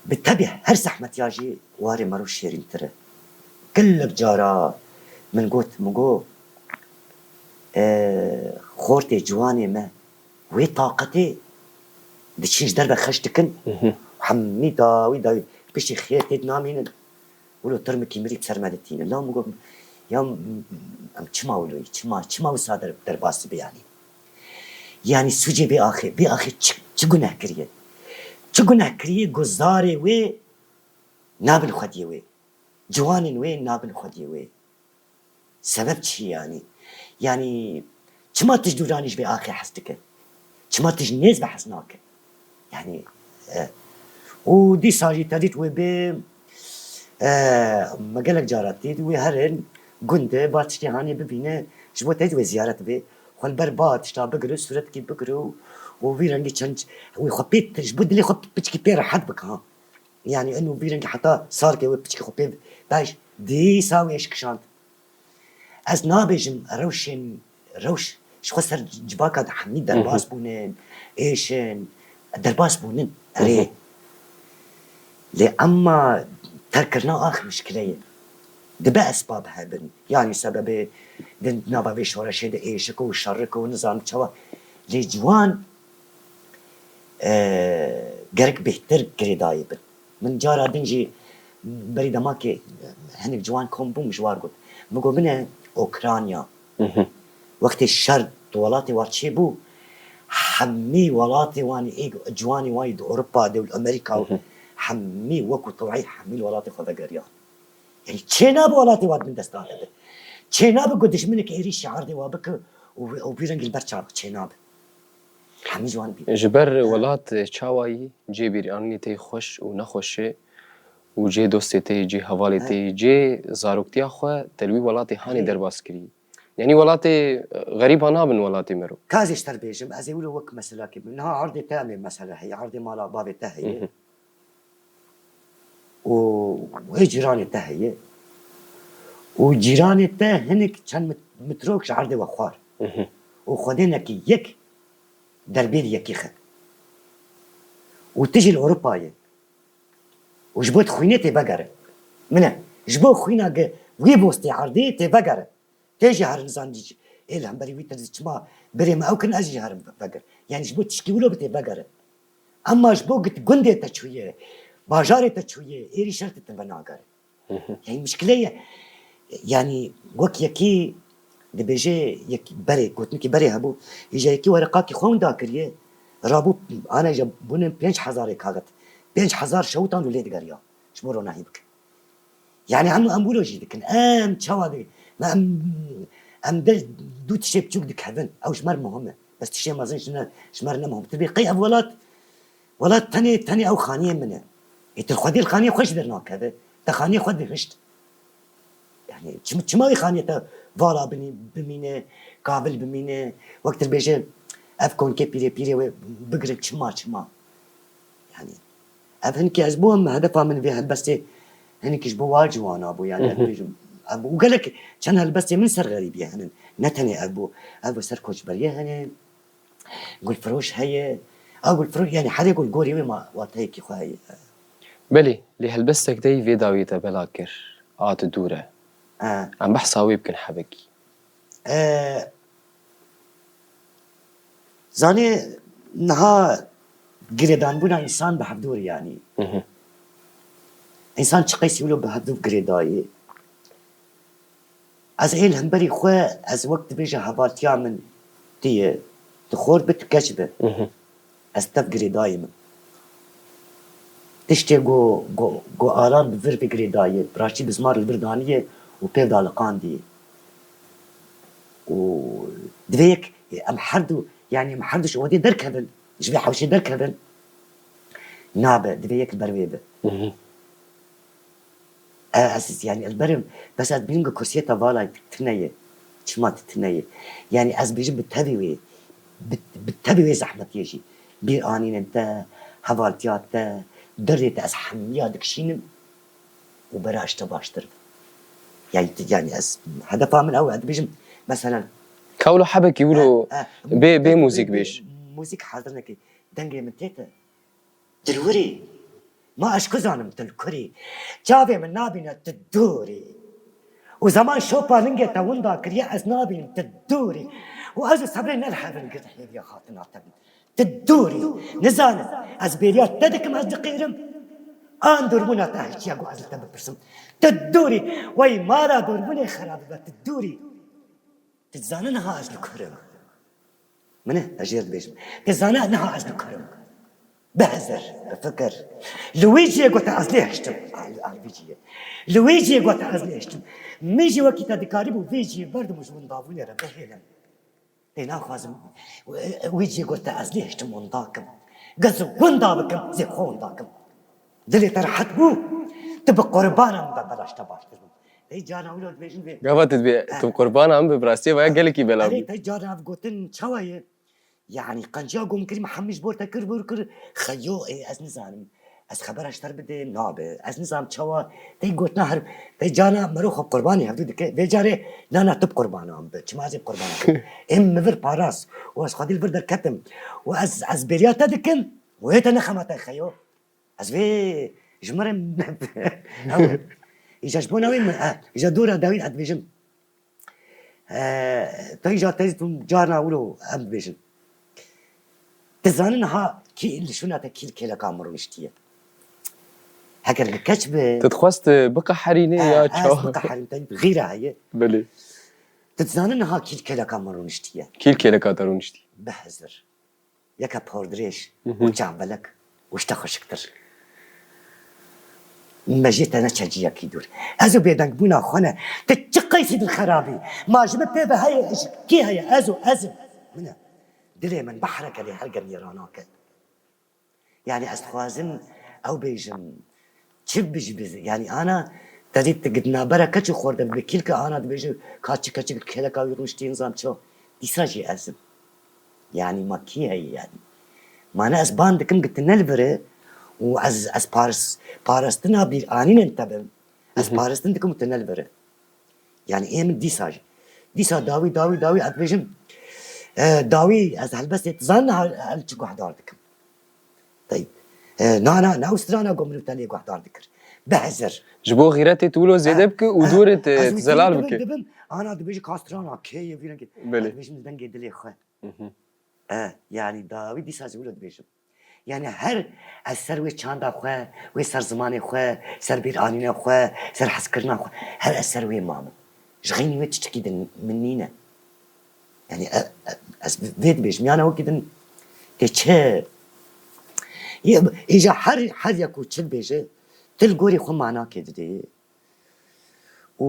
Bi tebî her zehmetiya jî warê mero şêrîntir e. Gelek cara min got, min got, e, xortê ciwanê me wê taqetê diçin ji derve xerc dikin, hemî dawî dawî piştî xêr tê dinamînin. Wilo tirmikî mirî ser me ditîne. La min got, ya m-, em çima wilo yî? Çima, çima wisa der-, derbas dibe yanî? Yanî sûcê vê axê, vê axê çi, çi guneh kiriye? Çi guneh kiriye ku zarê wê nabin xwediyê wê? Ciwanên wê nabin xwediyê wê. Sebeb çi yanî? Yanî çima tu ji dûranî ji vê axê hez dike? Çima tu ji nêz ve hez nake? Yanî, e, û dîsa jî tedît wê bê, e, me gelek cara dît, wê herin gund de, ba tiştê hanê bibîne, ji bo tedît wê ziyaret bê. Xwe li ber ba tişta bigire, sûretkî bigire û, û vî rengî çend, wê xwe pê, ji bo dilê xwe piçkî pê rehet bike, ha. Yanî eno vî rengî heta sarkê wê piçkê xwe pê beş dîsa wê eşkişand. Ez nabêjim rewşên, rewş ji xwe ser civaka de hemî derbas bûnin, êşin, derbas bûnin. Erê. Lê emma terkkirina ax mişkile ye. Dibe esbab hebin. Yanî sebebê di nava vê şoreşê de êşik û şerik û nizam çawa. Lê ciwan e, gerek bêhtir girêdayî bin. Min cara din jî berî demakê hinek ciwan kom bûm ji war got. Min got, min e Okrayna. Wextê şer di welatê wa çêbû, hemî welatê wan ê ciwanê wan yê di Ewropa de û li Amerîka û hemî wekû tewayî hemî li welatê xwe vegeriyan. Yanî çênabe welatê wa di bin destana de be. Çênabe ku dijminek êrîşî erdê wa bike û, û vî rengî li ber çav çênabe. Hemî ji wan bî. Ji ber welat çawa yî, cê bîranînê tê xweş û nexweş e û cê dostê tê, cê hevalê tê, cê zaroktiya xwe te li wî welatê hanê derbas kirî. Yanî welatê, e, xerîba nabin welatê mero. Ka ez ê ji te re bêjim, ez ê wilo wek meselakê bim. Niha erdê te em ê mesele heye, erdê mala bavê te heye. Û wê cîranê te heye. Û cîranê te hinek çend mit-, mitrok ji erdê we xwar. Û xwedênekî yek derbêrî yekî xe. Û tu jî li Ewropa yê. Û ji bo tu xwînê tê vegere. Min e. Ji bo xwîna ge wî bostê erdê tê vegere. Tê jî herin zan jî ê li hemberî wî tirzî çima birê me ew kirin ez jî herim veger. Yanî ji bo tişkî wilo bi tê vegere. Emma ji bo git gundê te çûye, bajarê te çûye, êrî şer te teve nagere. Yanî mişkile ye. Yanî wek yekî dibêje yek berê, gotinikî berê hebû, îja yekî wereqakî xwe winda kiriye, rabû ana îja bûnin pênc hezarê kaxit. Pênc hezar şewtan û lê digeriya. Ji bo ronahî bike. Yanî em, em wilo jî dikin. Em çawa dikin? Me em, em de du tiştê biçûk dikevin. Ew ji me re muhim e. Bes tiştê mezin ji ne, ji me re ne muhim. Tu bê qey ev welat, welat tenê, tenê ew xaniyê min e. Ê tu xwedî li xaniyê xwe jî dernakeve. Te xaniyê xwe dihişt. Yanî çim-, çima wê xaniyê te vala binî-, bimîne, kavil bimîne? Wek tu bêje ev konkê pîrê pîrê wê bigirin çima çima? Yanî ev hinkî ez bûm, hedefa min vê helbestê hinkî ji bo wa ciwana bû, yanî ez dibêjim, ev bû. Û gelek çend helbestê min ser xerîbiyê henin. Ne tenê ev bû. Ev ser koçberiyê henin. Gulfiroş heye. Ew Gulfiroş, yanî herê ku li gorî wê ma wateyekî xwe heye. Belê, lê helbestek dey vê dawiyê te bela kir. A tu dûr e. E. Em behsa wê bikin hebekî. E, Zanê niha girêdanbûna însan bi hevdûr e, yanî. Însan çi qeysî wilo bi hevdûr girêdayî. Ez ê li hemberî xwe, ez wek dibêje hevaltiya min tu yî, tu xort bi, tu keç bi. Ez tev girêdayî me. Tiştê ku, ku, ku Alan bi vir ve girêdayî, bi rastî bizmar li vir danî ye û pêv de aliqandî. Û divê yek em her du, yanî em her du ji odê derkevin, ji vê hewşê derkevin. Nabe, divê yek li ber wê be. E, ez, yanî, ez berim, bes ez bînim ku kursiyê te vala tune ye. Çima tu tune ye? Yanî, ez bêjim bi tevî wê, bi, bi tevî wê zehmetiyê jî. Bîr anînên te, hevaltiya te, derdê te ez hemiya dikişînim û bera ji te baştir. Yanî, tu, yanî, ez, hedefa min ew e, ez dibêjim, meselen, Kawlo hebekî wilo e, e, bê, bê bê, muzîk bê, bêj. Muzîk hazir nekî. Dengê min tê te. Tu li wir î. Ma ez ku zanim tu li kur î. Çavê min nabîne tu dûr î. Û zeman şopa lingê te winda kiriye ez nabînim tu dûr î. Û ez û sebrê ne li hev in girt hêviya hatina te bin. Tu dûr î. Nizane ez bêriya te dikim ez diqêrim. An dûrbûna te hiştiye ku ez li te bipirsim. Tu dûr î. Wey mala dûrbûnê xera bibe tu dûr î. Tu dizane niha ez li kur im. Min e, ez jê re dibêjim. Tu zane niha ez li kur im. Bihizir, bifikir. Li wî cihê ku te ez lê hiştim. Li, li vî cihê. Li wî cihê ku te ez lê hiştim. Min jî wekî te dikarîbû vê cihê berdim û ji windabûnê re bihêlim. Lê naxwazim wî cihê ku te ez lê hiştim winda kim. Gez winda bikim, zê xwe winda kim. Dilê te rehet bû. Tu bi qurbana min be, belaş te baştir bû. Ey cana wilo dibêjin vê. Gava tu dibê, Eh. tu bi qurbana min be, bi rastiyê vaya gelekî bela Erê, bû. Te cana ev gotin çawa ye? Yanî qenciya gom kirî, min hemî ji bo te kir, vir kir. Xeyo, ê, ez nizanim. Ez xebera ji te re bidê, nabe. Ez nizanim çawa. Te gotina her, te cana mero xwe qurbanê hevdû dike. Vê carê, na, na, tu bi qurbana min be. Çima ez ê bi qurbana min be? Ê min vir parast. Û ez xwedî li vir derketim. Û ez, ez bêriya te dikim. Û hê te nexemete xeyo. Ez vê ji min re ew, îja ji bona wê min, e, îja dora dawî ez dibêjim. E, tu îja teyz tu carna wilo em dibêjin. Tu zanin ha kî li şûna te kî li kêleka min rûniştiye. Heger li keç bi Tu dixwest, e, biqeherînê E, ya ez çawa? Biqeherîm, te xîre heye. Belê. Tu dizanin niha kî li kêleka min rûniştiye. Kî li kêleka te rûniştiye? Bihizir. Yeke pordirêj Mhm. û çavbelek û ji te xweşiktir. Me jê te neçe ciyekî dûr. Ez û bêdengbûna xwe ne. Tu çi qeysî dilxerabî? Ma ji min pê ve heye, ji kî heye? Ez û ez im. Min e. Dilê min behreke lê her gemiyê ranake. Yanî ez dixwazim ew bêjim. Çi bijî biz, yanî ana te dît tu gidna bera keç û xwar de bi kîlke ana dibêje ka çi keçik kêleka wî rûniştî nizam çi. Dîsa jî ez im. Yanî ma kî heye yanî? Ma ne ez ban dikim ki tu ne li vir e û ez, ez paris-, parastina bîranînên te bim. Ez Mhm. parastin dikim û tu ne li vir e. Yanî ê min dîsa jî. Dîsa dawî, dawî, dawî, ez dibêjim, e, dawî ez helbestê tu zan niha el çi guhdar dikim. Tey. E, na, na, ne ew strana ku min û te lê guhdar dikir. Bihizir. Ji bo xîretê tu wilo zêde E, bike û e, dorê te ez wî zelal dibim, bike. Dibim, ana dibêje ka strana kê ye vî rengê. Belê. Ez dibêjim li dengê dilê xwe. Mhm. E, yanî dawî dîsa ji wilo dibêjim. Yanî her ez ser wê çanda xwe, wê ser zimanê xwe, ser bîranîna xwe, ser hezkirina xwe, her ez ser wê mame. Ji xeynî wê tiştekî din min nîne. Yanî e, e, ez vê dibêjim, yana wekî din tê çi? Yê, îja her, her yek û çi dibêje, tu li gorî xwe manakê didê. Û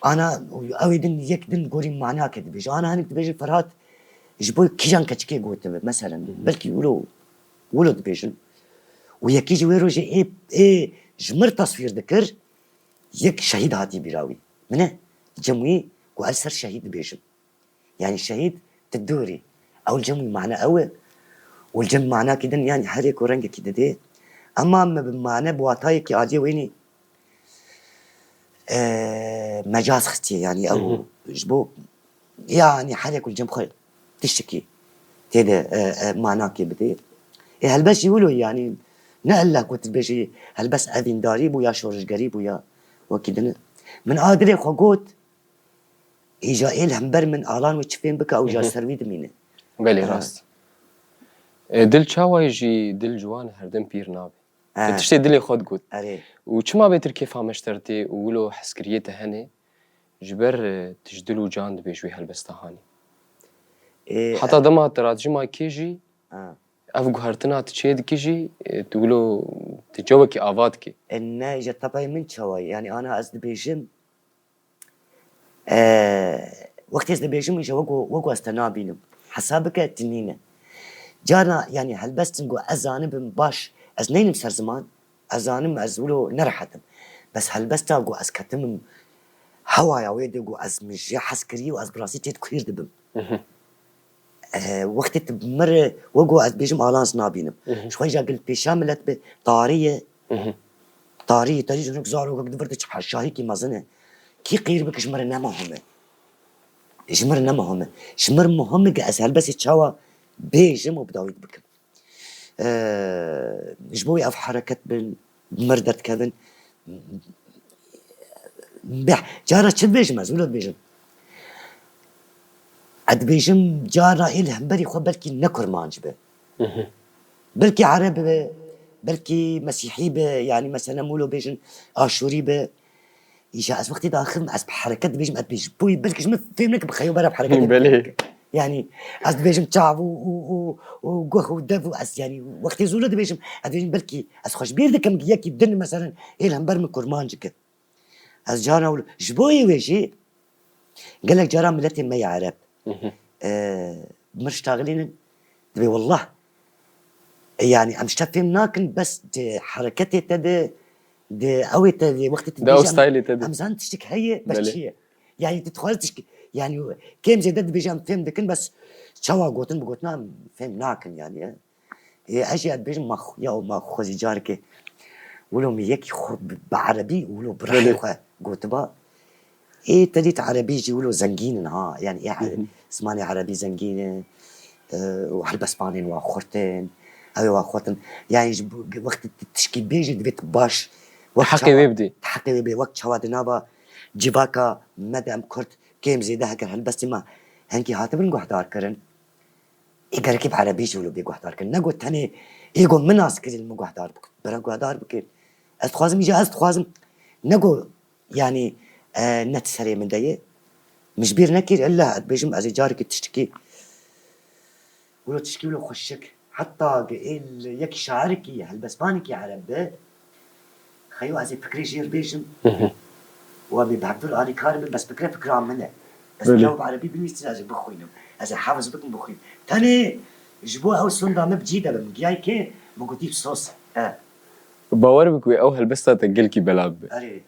ana, û ew ê din, yek din gorî manakê dibêje. Ana hinek dibêje Ferhat, ji bo kîjan keçikê gotibe, meselen, Hı hı. belkî wilo, wilo dibêjin. Û yekî ji wê rojê ê, ê ji mir teswîr dikir, yek şehîd hatî bîra wî. Min e, cem wî ku ez ser şehîd dibêjim. Yanî şehîd tu dûrî. Ew li cem wî mane ew e. Û li cem manakî din yanî her yek û rengekî didê. Ema me bi mane bi watayekî aliyê wênî, e, mecaz xistiye. Yanî ew Hı hı. ji bo yanî her yek û li cem xwe tiştekî tê de, e, e, manakê bidê. Ê helbest jî wilo yanî ne illa ku tu dibêjî helbest evîndarî bû ya şorişgerî bû ya wekî din. Min a dilê xwe got, Îja ê li hember min alan wê çi fêm bike ew ja Hı hı. ser wî dimîne. Belê, Ha. rast. E, dil çawa ye jî dil ciwan e, her dem pîr nabe. Ha. Tu tiştê dilê xwe digot. Erê. Û çima bêtir kêfa me ji te re tê û wilo hezkiriyê te hene, ji ber, e, tu ji dil û can dibê ji wê helbesta hanî? Ê, Heta e- dema tu radijî ma kê jî, Ha. ev guhertina tu çê dikî jî, e, tu wilo tu cewekî ava dikî. E, ne, îja tepayê min çawa ye? Yanî ana ez dibêjim, E, wextê ez dibêjim, îja wek ku, wek ku ez te nabînim. Hesab bike, tu nîne. Carna, yanî helbestin ku ez zanibim baş, ez neynim ser ziman, ez zanim, ez wilo nerehet im. Bes helbesta ku ez ketim hewaya wê de ku ez min jê hez kirî û ez bi rastî têt kuîr dibim. Mhm. Eh, wextê tu bi mir, we ku ez dibêjim alans nabînim. Mhm. Ji xwe jî gil pêşa milet bi tarî ye. Mhm. Tarî, tarî ji zarokek di vir de çi şahîkî mezin e. Kî qîr bike ji mir ne muhim e. Ji mir ne muhim e. Ji mir muhim e ki ez helbestê çawa bêjim û bi dawî bikim. Ee, ji bo wê ev hereket bin, bi mir derdikevin. Beh, cara çi dibêjim ez, wilo dibêjim. Ez dibêjim cara ê li hemberî xwe belkî ne kurmanc be. Mhm. Belkî ereb be, belkî mesîhî be, yanî mesela wilo bêjin aşûrî be. Îja ez wextê daxivim, ez bi hereket dibêjim, ez dibêjim. Boyî belkî ji min fêm neke bi xeyo bera bi hereket. Belê. Yanî ez dibêjim çav û, û, û, û guh û dev û ez, yanî wextê zû dibêjim, ez dibêjim belkî ez xwe ji bîr dikim ki yekî din meselen ê li hember min kurmancik e. Ez carna wilo, ji bo yê wê jî gelek cara miletê me ya Ereb, Mhm. e, mir ştaxilînin, dibê wallah, e, yanî em ji te fêm nakin, bes di hereketê te de, di ewê te de, wextê tu Di ew dibêjî em, stylê te de. Em zanin tiştek heye, bes Belê. çi ye? Yanî tu dixwazî tiştek, yanî kêm zêde dibêje em fêm dikin, bes çawa gotin bi gotina em fêm nakin yanî, e. Ê, ez jî ez dibêjim ma xwe, ya ma xwe zî carekê wilo min yekî xwe bi, bi erebî wilo bi rihê Belê. xwe gotiba. Ê, te dît erebî jî wilo zengîn in ha. Yanî ê Hı hı. zimanê erebî zengîn in. E, û helbestvanên wa xurt in. Ew ê wa xurt in. Yanî ji bo, wextê tu tişkî bêjî divê tu baş. Wek Heqê çawa, wê bidî. Heqê wê bidî. Wek çawa di nava civaka me de em Kurd kêm zêde heger helbestê me hengî hatibin guhdar kirin. Ê gerekê bi erebî jî wilo bê guhdar kirin. Ne got tenê ê got min nas kirî li min guhdar bike. Bera guhdar bike. Ez dixwazim îca ez dixwazim. Ne got yanî, e, ne ti serê min de ye. Min ji bîr nekir, illa ez dibêjim ez ê carekê tiştekî wilo tiştekî wilo xweşik. Heta ge êl yekî şairekî, helbestvanekî ereb be, Xeyo ez ê fikrê jêr bêjim. Hı hı. Û em ê bi hevdûr alîkar bin, bes fikre fikra min e. Bes Belê. Çawa bi erebî binivîsî ez ê bixwînim. Ez ê hefiz bikim bixwînim. Tenê ji bo ew sonda min bi cî de be, min giyayî kê, min gotî sos. E. Bawer bik wê ew helbesta te gelkî bela bibe. Erê.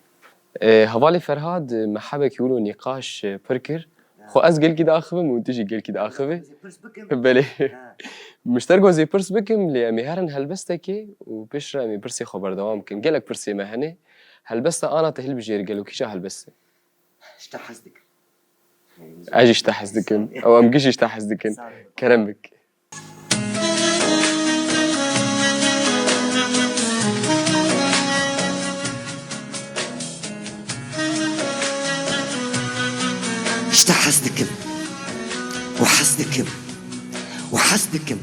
E, hevalê Ferhad, e, me hebekî wilo nîqaş, e, pir kir. Xwe ez gelkî diaxivim û tu jî gelkî diaxivî. Ez ê pirs bikim. Belê. Ha. Min ji te re got ez ê pirs bikim, lê em ê herin helbestekê û pêş re em ê pirsê xwe berdewam bikin. Gelek pirsê me hene. Helbesta ana te hilbijêre gelo kîja helbest e? Ji te hez dikim. Ez jî ji te hez dikim. Ew em gişî ji te hez dikin. Sağ ol. Kerem bik. Ji te hez dikim. Û hez dikim. Û hez dikim.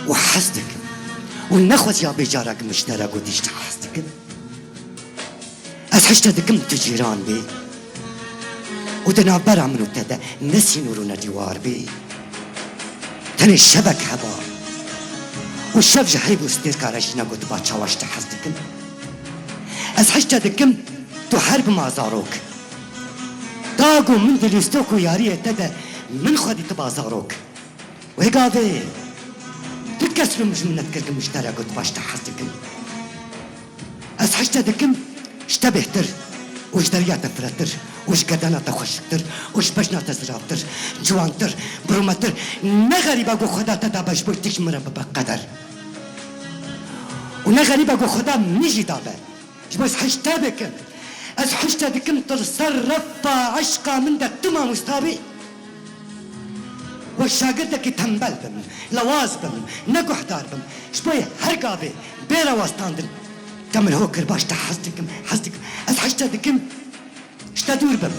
Û hez dikim. Û nexweziya bêcarekim ji te re gotî ji te hez dikim. Ez hişte dikim tu cîran bî û di navbera min û te de ne sînor û ne dîwar bî. Tenê şevek heba û şev ji heyv û stêrka re jî negotiba çawa ji te hez dikim. Ez hişte dikim tu her bima zarok. Da ku min di lîstok û yariyê te de min xwe dîtiba zarok. Wê gavê tu kes lûm ji min nedikir ku min ji te re gotiba ji te hez dikim. Ez hişte dikim ji te bêhtir û ji deriya te firehtir û ji gerdana te xweşiktir û ji bejna te ziravtir, ciwantir, birûmetir. Ne xerîba ku Xweda te dabe ji bo tişt min re bibe qeder. Û ne xerîba ku Xweda min jî dabe. Ji bo ez hişte bikim. Ez hişte dikim tu li ser refa eşqa min de tu mamosta bî. Wek şagirdekî tembel bim, lewaz bim, ne guhdar bim. Ji bo yê her gavê bê rewestandin. Te min ho kir baş te hez dikim, hez dikim. Ez hişte dikim. Ji te dûr bim.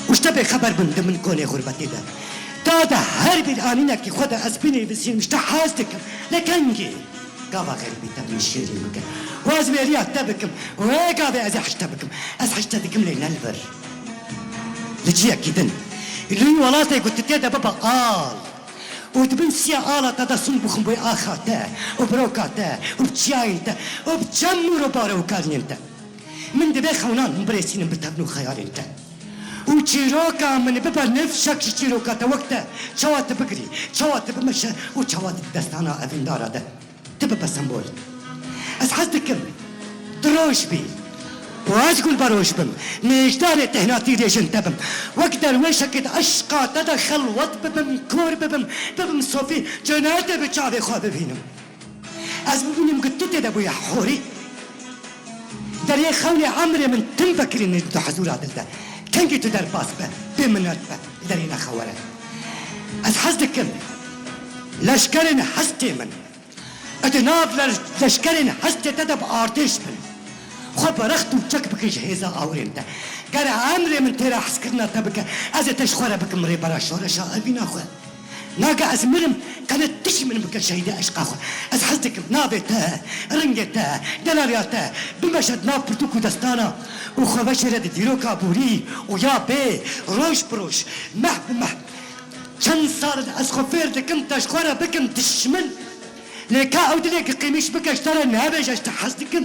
Û ji te bêxeber bim di min konê xurbetê de. Ta de her bîranînekî xwe de ez binivîsînim ji te hez dikim. Lê kengî gava xerîbî te min şêrîn bike. Û ez wêriya te bikim. Wê gavê ez ê hişte bikim. Ez hişte dikim lê ne li vir. Li ciyekî din. Li wî welatê ku tu tê de bibe al. Û di bin siya ala te de sûn bixwim bo axa te û biroka te û bi çiyayên te û bi çem û robarê û karniyên te. Min divê xewnan hûn birêsînin bi tevn û xeyalên te. Û çîroka min bibe nifşek ji çîroka te wek te. Çawa tu bigirî, çawa tu bimeşe û çawa tu di destana evîndara de. Tu bibe sembol. Ez hez dikim. Di roj bî û ez gul beroj bim, nêjdarê tehnatî rêjin te bim. Wek derwêşekê di eşqa te de xelwet bibim, kor bibim, bibim sofî, cenetê bi çavê xwe bibînim. Ez bibînim ku tu tê de bûye horî. Deriyê xewnê emrê min tim vekirî nêz di huzûra dil de. Kengî tu derbas be, bê minet be, li derî nexewere. Ez hez dikim, leşkerên hestê min, di nav leşkerên hestê te de bi artêş bin. Xwe bi rext û çek bikin ji hêza awirên te. Gere emrê min têra hezkirina te bike, ez ê te ji xwe re bikim rêbera şoreşa evîna xwe. Nage ez mirim, qenet tişt min bike şehîdê eşqa xwe. Ez hez dikim navê te, ringê te, delaliya te bimeşe di nav pirtûk û destana û xwe veşêre di dîroka borî û ya bê roj bi roj, meh bi meh. Çend sal in ez xwe fêr dikim te ji xwe re bikim dişmin. Lê ka ew dilê giqîmîş bike ji te re nebêje ji te hez dikim.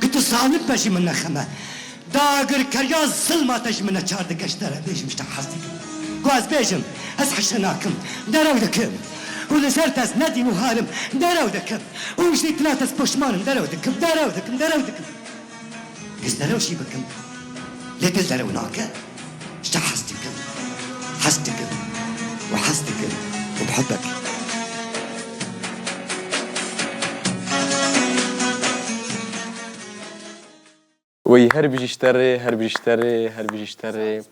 Ku tu zalim be jî min nexeme. Dagirkeriya zilma te ji min neçar dike ji te re bêjim ji te hez dikim. Ku ez bêjim, ez heşe nakim, derew dikim. Û li ser te ez nedîm û harim, derew dikim. Û ji dîtina te ez poşman im, derew dikim, derew dikim, derew dikim. Ez derew jî bikim. Lê dil derew nake. Ji te hez dikim. Hez dikim. Û hez dikim. Û bi hubek. Wey her bijî ji te rê, her bijî ji te rê, her bijî ji te rê.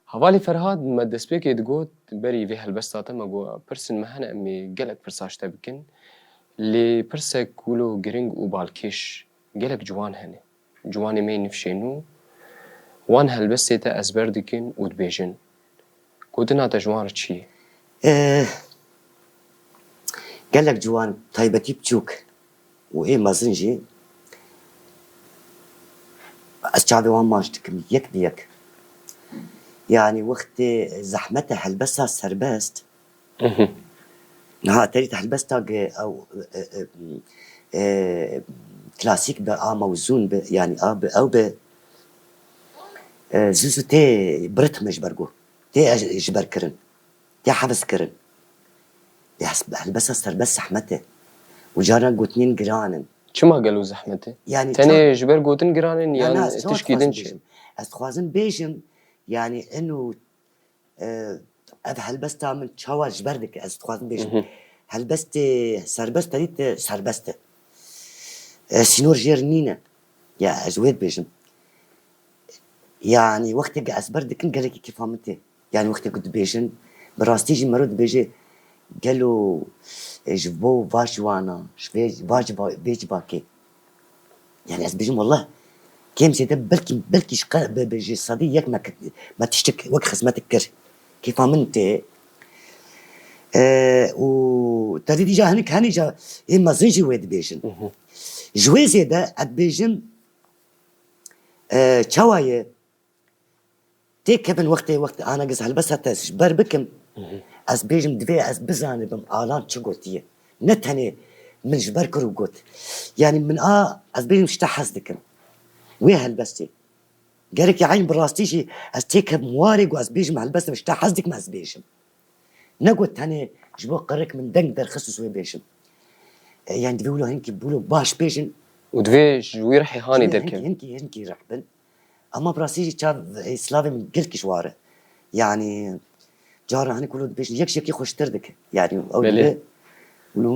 Hevalî Ferhad, me destpêkê digot, berî vê helbesta te me got, pirsên me hene, em ê gelek pirsa ji te bikin. Lê pirsek wilo giring û balkêş, gelek ciwan hene. Ciwanê me yê nifşê nû, wan helbestê te ezber dikin û dibêjin. Gotina te ji wan re çi ye? Eh, gelek ciwan, taybetî biçûk û ê mezin jî, ez çavê wan maç dikim yek bi yek. Yanî wextê zehmet e helbesta serbest, Mhm. Ha, terî te helbesta ge ew, e, e, e, klasîk be, a mewzûn be, yanî a be, ew be, e, zû zû tê bi ritme ji ber ku tê ji ber kirin, tê hevis kirin. Lê hes-, helbesta serbest zehmet e. Û caran gotinên giran in. Çima gelo zehmet e? Yanî Tenê ça- ji ber gotin giran in Na, yan na, ez çawa tişkî dixwazim din çi? bêjim? Ez dixwazim bêjim, yanî eno, e, ev helbesta min çawa ji ber dike, ez dixwazim bêjim. Mhm. Helbestê serbest terî te serbest e. E, sînor jêr nîne. Ya, ez wê dibêjim. Yanî wextê ge ez ber dikim gelekî kêfa min tê. Yanî wextê ku dibêjin, bi rastî jî mero dibêje, gelo, e, ji bo va ciwana, ji vê, va civa-, vê civakê. Yanî ez bêjim, wallah, kêm zêde belkî, belkî ji qe-, bi, bi, ji sedî yek me kir, me tiştek wek xizmetik kir. Kêfa min tê. E, û te dî dîja hinik henî ca ê mezin jî wê dibêjin. Mhm. Ji wê zêde ez dibêjim, e, çawa ye? Têkevin wextê, wextê ana giz helbesta te ji ber bikim, Mhm. ez bêjim divê ez bizanibim Alan çi gotiye. Ne tenê min ji ber kir û got. Yanî min a, ez bêjim ji te hez dikim. Wê helbestê. Gerekî eyn bi rastî jî ez têkevim warê ku ez bêjim helbestê ji te hez dikim ez bêjim. Ne got tenê ji bo qirik min deng derxist û wê bêjim. E, yanî divê wilo hinkî wilo baş bêjin. Û divê ji wî rihê hanê Divê derkevin. hinkî, hinkî, hinkî rih bin. Ama bi rastî jî çav, e, silavê min gelkî ji war e. Yanî cara hinek wilo dibêjin, yek ji yekî xweştir dike. Yanî ew Belê. dibe, wilo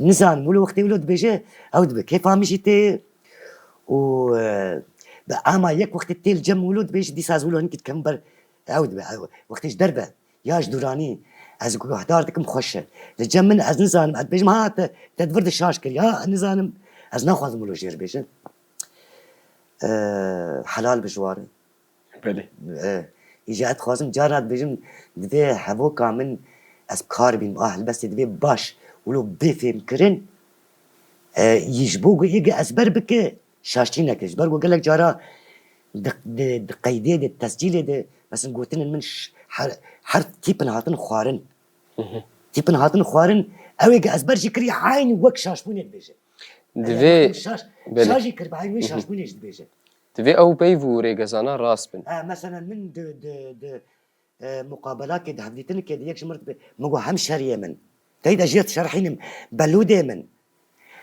nizanim, wilo wextê wilo dibêje, ew dibe. Kêfa min jî tê û, e, bi ama yek wextê tê li cem wilo dibêje, dîsa ez wilo hinkî dikevim ber, ew dibe, ew. Wextê ji derve, ya ji dûranî, ez guhdar dikim xweş e. Li cem min ez nizanim, ez dibêjim, ha, te, te di vir de şaş kir. Ya, nizanim, ez naxwazim wilo jêr bêjim. E, helal bi ji war e. Belê. E, îja ez dixwazim cara dibêjim, divê hevoka min ez bi kar bînim, a helbestê divê baş wilo bê fêmkirin. E, yî ji bo ku ê ge ezber bike, şaştî neke. Ji ber ku gelek cara di, di, di qeydê de, tescîlê de, mesela gotinên min ş-, her, her tîpin hatin xwarin. Mhm. Tîpin hatin xwarin, ew ê ge ezber jî kirî, eynî wek şaşbûnê dibêje. Divê Eger şaş, Belê. şaş jî kir, eynî wê Mhm. şaşbûnê jî dibêje. Divê ew peyv û rêgezana rast bin. Ha, mesela min di, di, di, e, muqabelatê de, hevdîtinikê de yek ji mir dibe, min got hemşeriyê min. Teyda jê dişerhînim, belûdê min.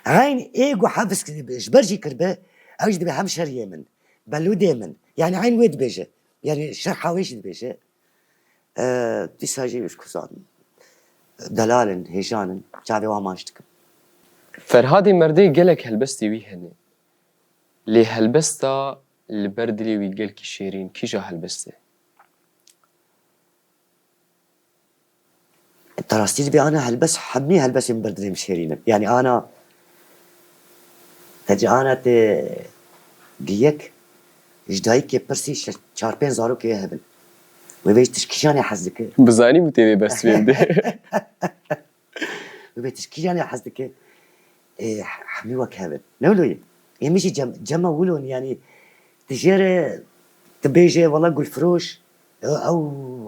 Eyn ê ku hefz ji ber jî kiribe, ew jî dibe hemşeriyê min, belûdê min. Yani eyn wê dibêje. Yani şerha wê jî dibêje. E, dîsa jî ji kuzan. Delalin, hêjanin, çavê wan maç dikim. Ferhadê Merdê gelek helbestê wî hene. Lê helbesta li ber dilê wî gelkî şêrîn kîja helbest e? Te rastî dibê ana helbest, hemî helbestên ber dilê min şêrîn in. Yani ana te ci ana te giyek ji dayikê pirsî çar pênc zarokê hebin. Wê vê ji tişkîjan ê hez dike. Bizanî bû tê vê bersivê bide. Wê vê tişkîjan ê hez dike. Ê, hemî wek hev in. Ne wilo ye? Ê min jî cem, cema wilo in, yani dijêre tu bêje wela Gulfiroş, ew, ew,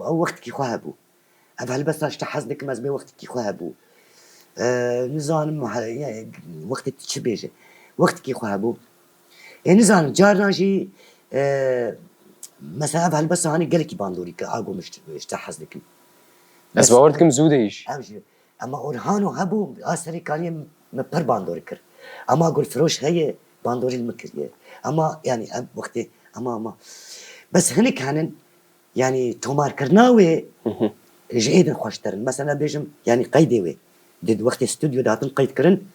ew wextekî xwe hebû. Ev helbesta ji te hez dikim ez bê wextekî xwe hebû. E, nizanim he- yani, wextê tu çi bêje. Wextekî xwe hebû. Ê nizanim carna jî e, mesela ev helbesta hanê gelekî bandorî kir, a go min ji te hez dikim. Ez bawer dikim zû de jî. Ev jî. Ema Orhano hebû, a serê kariye min pir bandorî kir. Ema Gulfiroş heye, bandorî li min kiriye. Ema yani ev wextê, ema, ema. Bes hinek henin, yani tomarkirina wê ji ê din xweştir in. Mesela bêjim, yani qeydê wê. Di wextê stûdyo de hatin qeyd kirin.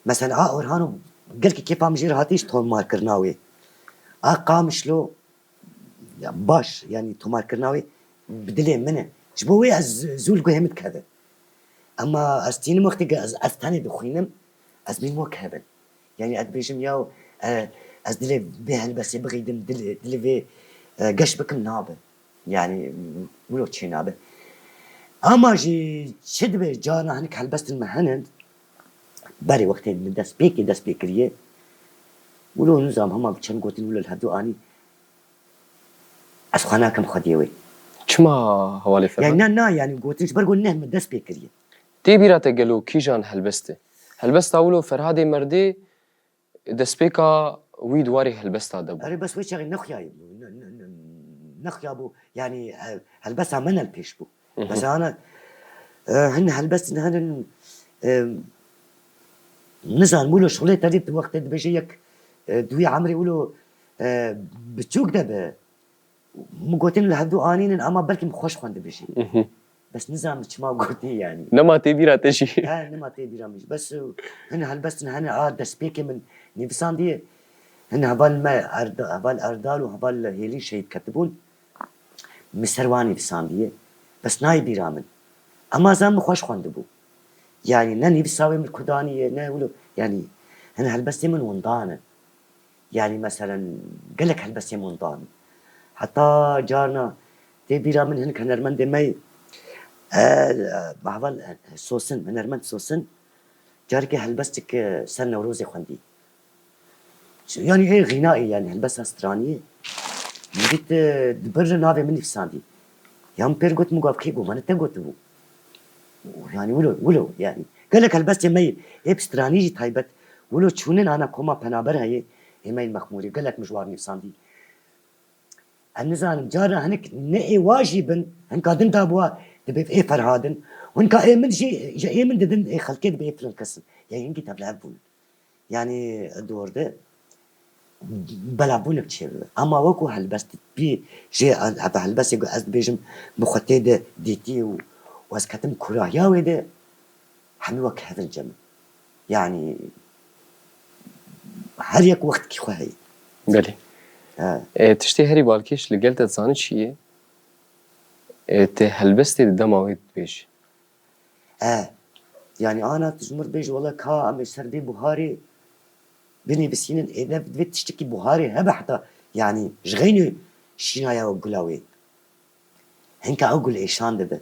Mesela a Orhano gelkî kêfa min jê re hatî ji tomarkirina wê. A Qamişlo, ya baş, yani tomarkirina wê bi dilê min e. Ji bo wê ez zû li guhê min dikeve. Ema ez tînim wextê ku ez, ez tenê dixwînim, ez bînim wek hev in. Yani ez dibêjim ya, e, ez dilê vê helbestê bixîdim, dil, dilê vê e, geş bikim nabe. Yani wilo çê nabe. Ama jî çi dibe carna hinek helbestin me henin, berê wextê min dest pêkê dest pê kiriye. Wilo nizam hema bi çend gotin wilo li hevdu anî. Ez xwe nakim xwediyê wê. Çima hevalê Ferhat? Yani na, na, yani gotin ji ber ku neh min dest pê kiriye. Tê bîra te gelo kîjan helbest e? Helbesta wilo Ferhadê Merdê destpêka wî di warê helbesta de bû. Erê bes wê çaxê nexuyaye bû. Ne, ne, ne, nexuya bû. Yani e, helbesta me ne li pêş bû. Mesela ana e, hin helbestin henin e, nizan wilo şolê te dî tu wextê dibêje yek e, duwî emrê wilo e, biçûk de be. Min gotin li hevdu anînin ama belkî min xweş xwendibê jî. Bes nizam çima gotî yani. Nema tê bîra te jî. He, nema tê bîra min jî. Bes e, hin helbestin hene a destpêkê min nivîsandiye. Hin heval me Erda, heval Erdal û heval Hêlî şehîd ketibûn. Min ser wan nivîsandiye. Bes nayê bîra min. Ama zan min xweş xwendibû. Yani ne nivîsa wê min kudaniye, ne wilo. Yani hin helbestê min windan in. Yani meselen gelek helbestên windan. Heta carna tê bîra min hinek hunermendê me yê, e, e, heval, e, Sosin, hunermend Sosin, carekê helbestik e, ser Newrozê xwendî. Yani ê xîna ê yani helbesta straniyê. Min dît e, di bir navê min nivîsandî. Ya min pêr got, min got, kê got, min te gotibû. Yani wilo, wilo yani. Gelek helbestê me yê hê bi stranî jî taybet. Wilo çûnin ana koma penaber heye, ê me yên Mexmûrê. Gelek min ji war nivîsandî. Em nizanin, cara hinek ne ê wa jî bin, hinka din da bûa, dibe ê Ferhadin. Hinka ê min jî, ji ê min didin, ê xelkê dibe ê filan kesin. Yani hinkî tevlihev bûn. Yani dor de belavbûnek çêbibe. Ama wekû helbest bî, jê heta helbestê ku ez dibêjim, min xwe tê de dîtî û, û ez ketim kurahiya wê de, hemî wek hev in cem in. Yani her yek wextkî xwe heye. Belê. He. E, tiştê herî balkêş li gel te dizanî çi ye? E, te helbestê di dema wê dibêjî. E, yani ana tu ji mir bêj wele ka em ê ser vê buharê binivîsînin, ê ne divê tiştekî buharê hebe heta, yani ji xeynî şînaya gula wê. Hinka ew gul êşan dibe.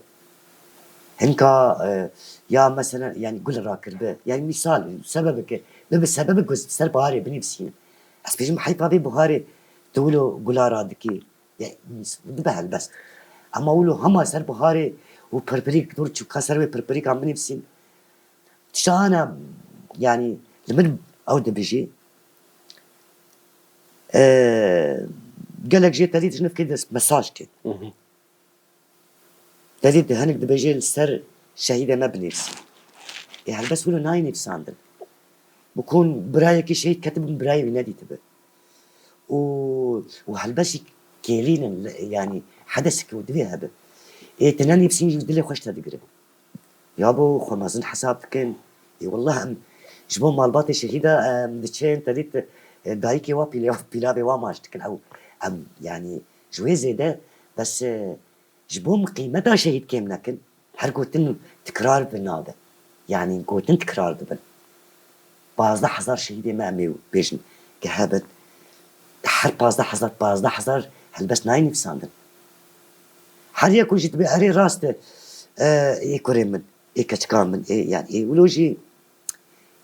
Hinka e, ya mesela yani gul rakirbe. Yani misal sebebeke, bibe sebebek ku ser buharê binivîsînin. Ez bêjim heyfa vê buharê tu wilo gula radikî. Ya, dibe helbest. Ema wilo hema ser buharê û pirpirîk, dor çûka ser wê pirpirîkan binivîsîn. Tişta ana, yani, li min ew dibijî. Ee, gelek jê tevî ji nifkê de mesaj tê. Tevî de hinek dibêje li ser şehîdê me binivîsî. Ê helbest wilo nayê nivîsandin. Bikun birayekî şehîd ketibû, birayê wî nedîtibi. Û, û helbestî kêlîn in, yanî hedesek û divê hebe. Ê, tine nivîsîn jî dilê xweş te digire. Ya bo xwe mezin hesab dikin. Ê, wallah em ji bo malbatê şehîda em diçin, te dît, e, dayikê wa pîlê-, pîlavê wa maç dikin. Ew, em, yanî ji wê zêde bes, e, ji bo min qîmeta şehîd kêm nekin. Her gotin tikrar bi nabe. Yanî gotin tikrar dibin. Pazdeh hezar şehîdê me em ê bêjin ki hebin. Her pazdeh hezar, pazdeh hezar helbest nayê nivîsandin. Her yek ku jî dibê erê rast e, e, ê kurê min, ê keçika min, ê, yanî ê wilo jî,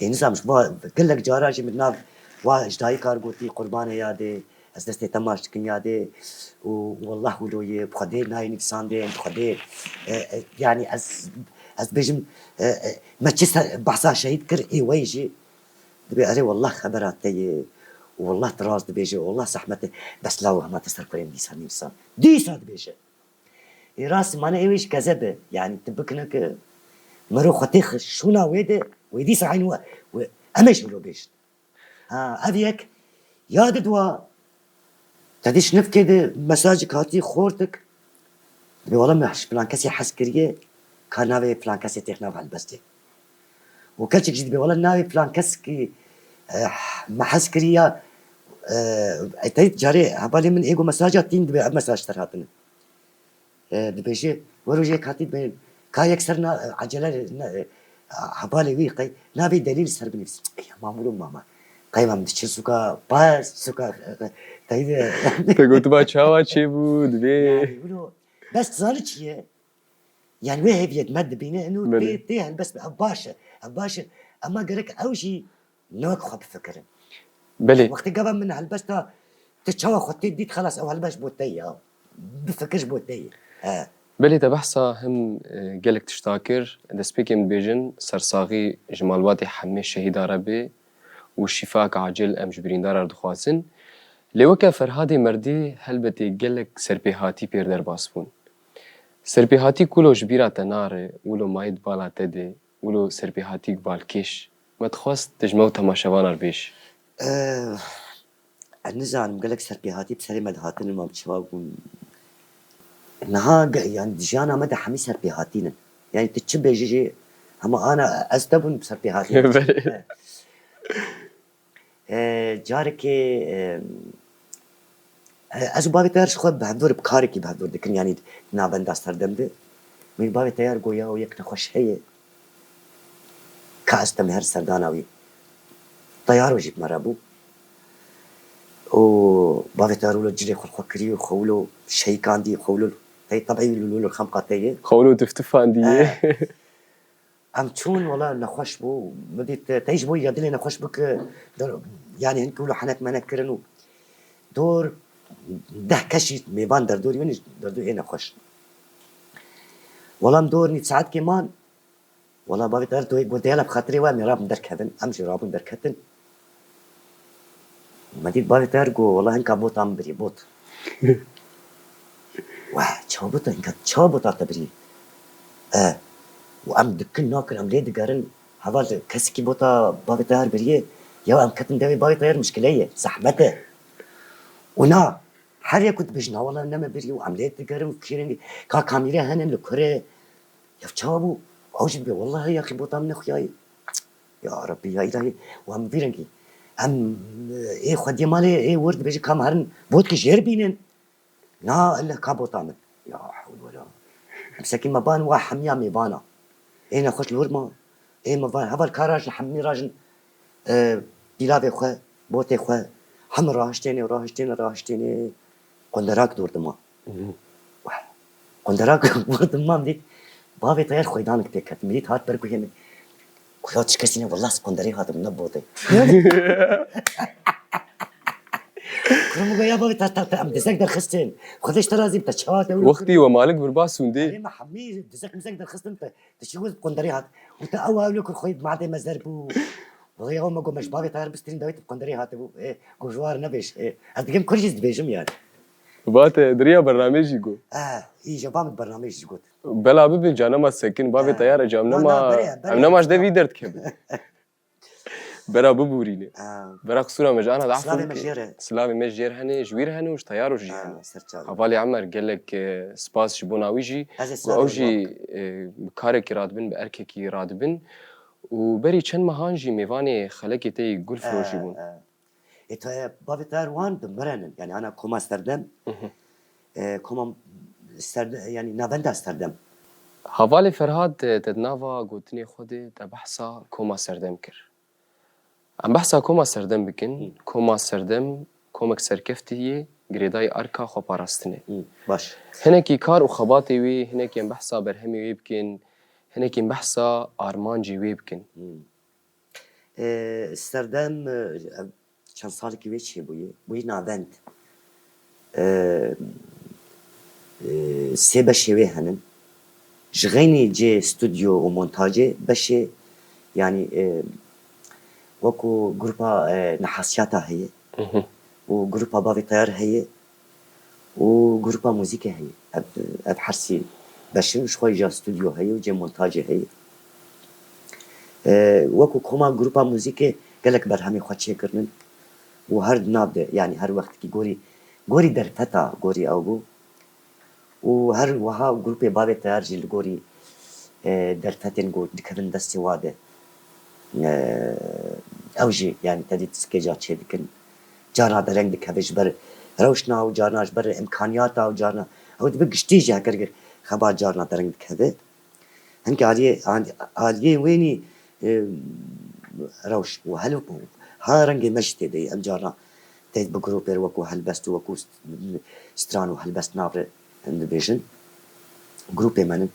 ê nizam ji bo gelek cara jî min nav wa ji dayika re gotî, qurbanê yadê, ez destê te maç dikin yadê û wallah wilo yê bi Xwedê nayê nivîsandê, bi Xwedê, e, e, yanî ez, ez bêjim, e, e, me çi ser, behsa şehîd kir, ê wey jî dibê erê wallah xebera te ye û wallah tu rast dibêje, wallah zehmet e, bes law hema te ser kurê min dîsa nivîsan. Dîsa dibêje. Ê rast mane ê wê jî kezeb e. Yanî tu bikine ki mero xwe tê xi-, şûna wê de, wê dîsa eyn we, wê, em ê jî wilo bêjin. Ha, ev yek, ya di dua, te dî şinifkê de mesajek hatî xortik, dibê wala me ji filan kesê hez kiriye, ka navê filan kesê têx nav helbestê. Û keçik jî dibê wala navê filan kes ki, eh, me hez kiriya, eh, e, te dî carê hevalê min ê got mesaja tîn dibê ev mesaj ter hatine. E, dibêje, wero jê katî dibê, ka yek ser na, e, ecele, na, e, hevalê wî qey, navê delîl ser binivîs. Ey, mamûlo mama. Qey mam diçin suka, pas, suka, e, e, teyde. Te gotiba çawa çêbû, dibê. Yani, wilo, bes zanî çi ye? Yani, wê hêviyet me dibîne, eno Belê. tê, tê helbest, ev baş e, ev baş e. Ama gerek ew jî ne wek xwe bifikirin. Belê. Wextê gava min helbesta, tu çawa xwe tê dît, xelas ew helbest bo te ya. Bifikir ji bo te ye. He. Belê te behsa hin, e, gelek tişta kir. Destpêkê em dibêjin, sersaxî ji malbatê hemê şehîda re bê û şîfak acil em ji birîndara re dixwazin. Lê weke Ferhadê merdî helbetê gelek serpêhatî pêr derbas bûn. Serpêhatî kulo ji bîra te nare, wilo mayî di bala te de, wilo serpêhatîk balkêş. Me dixwest tu ji me û temaşevanan bêj. Eh, ez nizanim, gelek serpêhatî bi serê me dihatin, ma bi çawa bûn. Niha ge-, yani di jiyana me de hemî serpêhatî ne. Yani tu çi bêjî jî, hema ana ez te bûn serpêhatî. Belê. Eh, carekê, eh, ez û bavê Teyar ji xwe bi hevdor, bi karekî bi hevdor dikin, yanî di navenda serdem de. Min bavê Teyar got, ya, yek nexweş heye. Ka ez te her serdana wî. Teyar jî bi me re bû. Û bavê Teyar wilo cilê xwe li xwe kirî û xwe wilo şeykandî, xwe wilo tey tebî wilo li xemqa te ye. Xwe wilo tiftifandiye. Eh. Em çûn, wela nexweş bû. Min dît, te, te ji bo ya dilê nexweş bike, der-, yani hinkî wilo henek menek kirin û dor deh keşî mêvan derdorî win, derdor ê nexweş. Wela em dor nîv saetkê man, wela bavê Teyar tu got, "Dêla bi xatirê we em ê rabin derkevin." Em jî rabûn derketin. Me dît bavê Teyar got, "Wela hinka bota min birî, bot." Weh, çawa bota, hinka çawa bota te birî? E, û em dikin nakin, em lê digerin. Heval kesekî bota bavê Teyar biriye. Ya em ketin devê bavê Teyar, mişkile ye, zehmet e. Û na, her yek ku dibêjin, "Na wela ne me birî," û em lê digerin û kîrên ka kamîre henin li kurê. Ya çawa bû? Ew jî dibê, "Wellahî ya xî bota min nexuyayî." Ya Rebbî, ya Îlahî. Û em vî rengî. Em, ê xwediyê malê, ê wir dibêjin, ka em herin botkî jêr bînin. Na, elle ka bota min. Ya hewle wela. Em sekî me ban wa hemiya mêvana. Ê nexweş li wir ma. Ê me van, heval ka rajin, hemî rajin, e, pîlavê xwe, botê xwe. Hemî rahiştêne, rahiştêne, rahiştêne. Qonderak dor dima. Mhm. Wah. Qonderak dor dima, min dît. Bavê Teyar xweydanek pê ket. Min dît hat ber guhê min. Xuya çi kesî ne, wallah, ez qonderê hatim, ne botê. Kurum got, ya bavê, te, te, te, em dizek derxistin. Xwedê ji te razî be, te çawa te wilo Wextî kir? We malik birbas sûndê. Erê, me hemî dizek mizek derxistin te. Te çi got qonderê hat? Û te ew ew kir xweyî bi madê me zer bû. Wextê ew me got, me ji bavê Teyar bistirîn dawî tu bi qonderê hatibû. Ê, got ji war nebêj. Ê, ez digem kur jî dibêjim yani. Ba te diriya bernamê jî got. Eh, î jeba min bernamê jî got. Bela bibin canema sekin, bavê Eh, Teyar e, cam na, nema, na, bere, bere. Em nema ji devî derdikevin. Bera bibûrîne. Ha. Bera qisûra me ji ana def Silavê me jê re. Silavê me jê re hene, ji wî re hene û ji teyar û ji jî Ha, hene. ser çavê. Hevalê Emer, gelek e, spas ji bona wî jî. Ez ê Ku ew silavê jî e, bi karekî radibin, bi erkekî radibin. Û berî çend mehan jî mêvanê xelekê te yî Gulfirojî bûn. E, e. Ê te bavê te wan bi mirenin. Yani ana koma serdem. Mhm. E, koma serdem, yani navenda serdem. Hevalê Ferhad e, te di nava gotinê xwe de te behsa koma serdem kir. Em behsa koma serdem bikin. Hı. Koma serdem komek serkeftî yê girêdayî erka xweparastinê. Hı, baş. Hinekî kar û xebatê wê, hinekî em behsa berhemê wê bikin, hinekî em behsa armancê wê bikin. Hı. E, serdem e, ev çend salekî wê çêbûye. Bûye navend. E, e, sê beşê wê henin. Ji xeynî cê stûdyo û montacê beşê, yani e, wekû grupa e, nehasiyata heye Mhm. û grupa bavê teyar heye û grupa muzîkê heye. Ev, ev hersî beşin ji xwe ja stûdyo heye û cê montacê heye. E, wekû koma grupa muzîkê gelek berhemê xwe çêkirinin û her di nav de, yani her wextekî gorî, gorî derfeta gorî ew bû. Û her wiha grûpê bavê teyar jî li gorî e, derfetên ku dikevin destê wa de. E, ew jî yani tevî skêca çêdikin. Carna dereng dikeve ji ber rewşna û carna ji ber imkaniyata û carna ew dibe giştî jî heker xebat carna dereng dikeve. Hinkî aliyê, aliyê wênî e, rewş û hel ha rengê me jî tê de ye. Em carna tê bi grûpê re wekû helbest û wekû st-, stran û helbest nav re em dibêjin. Grûpê me nin.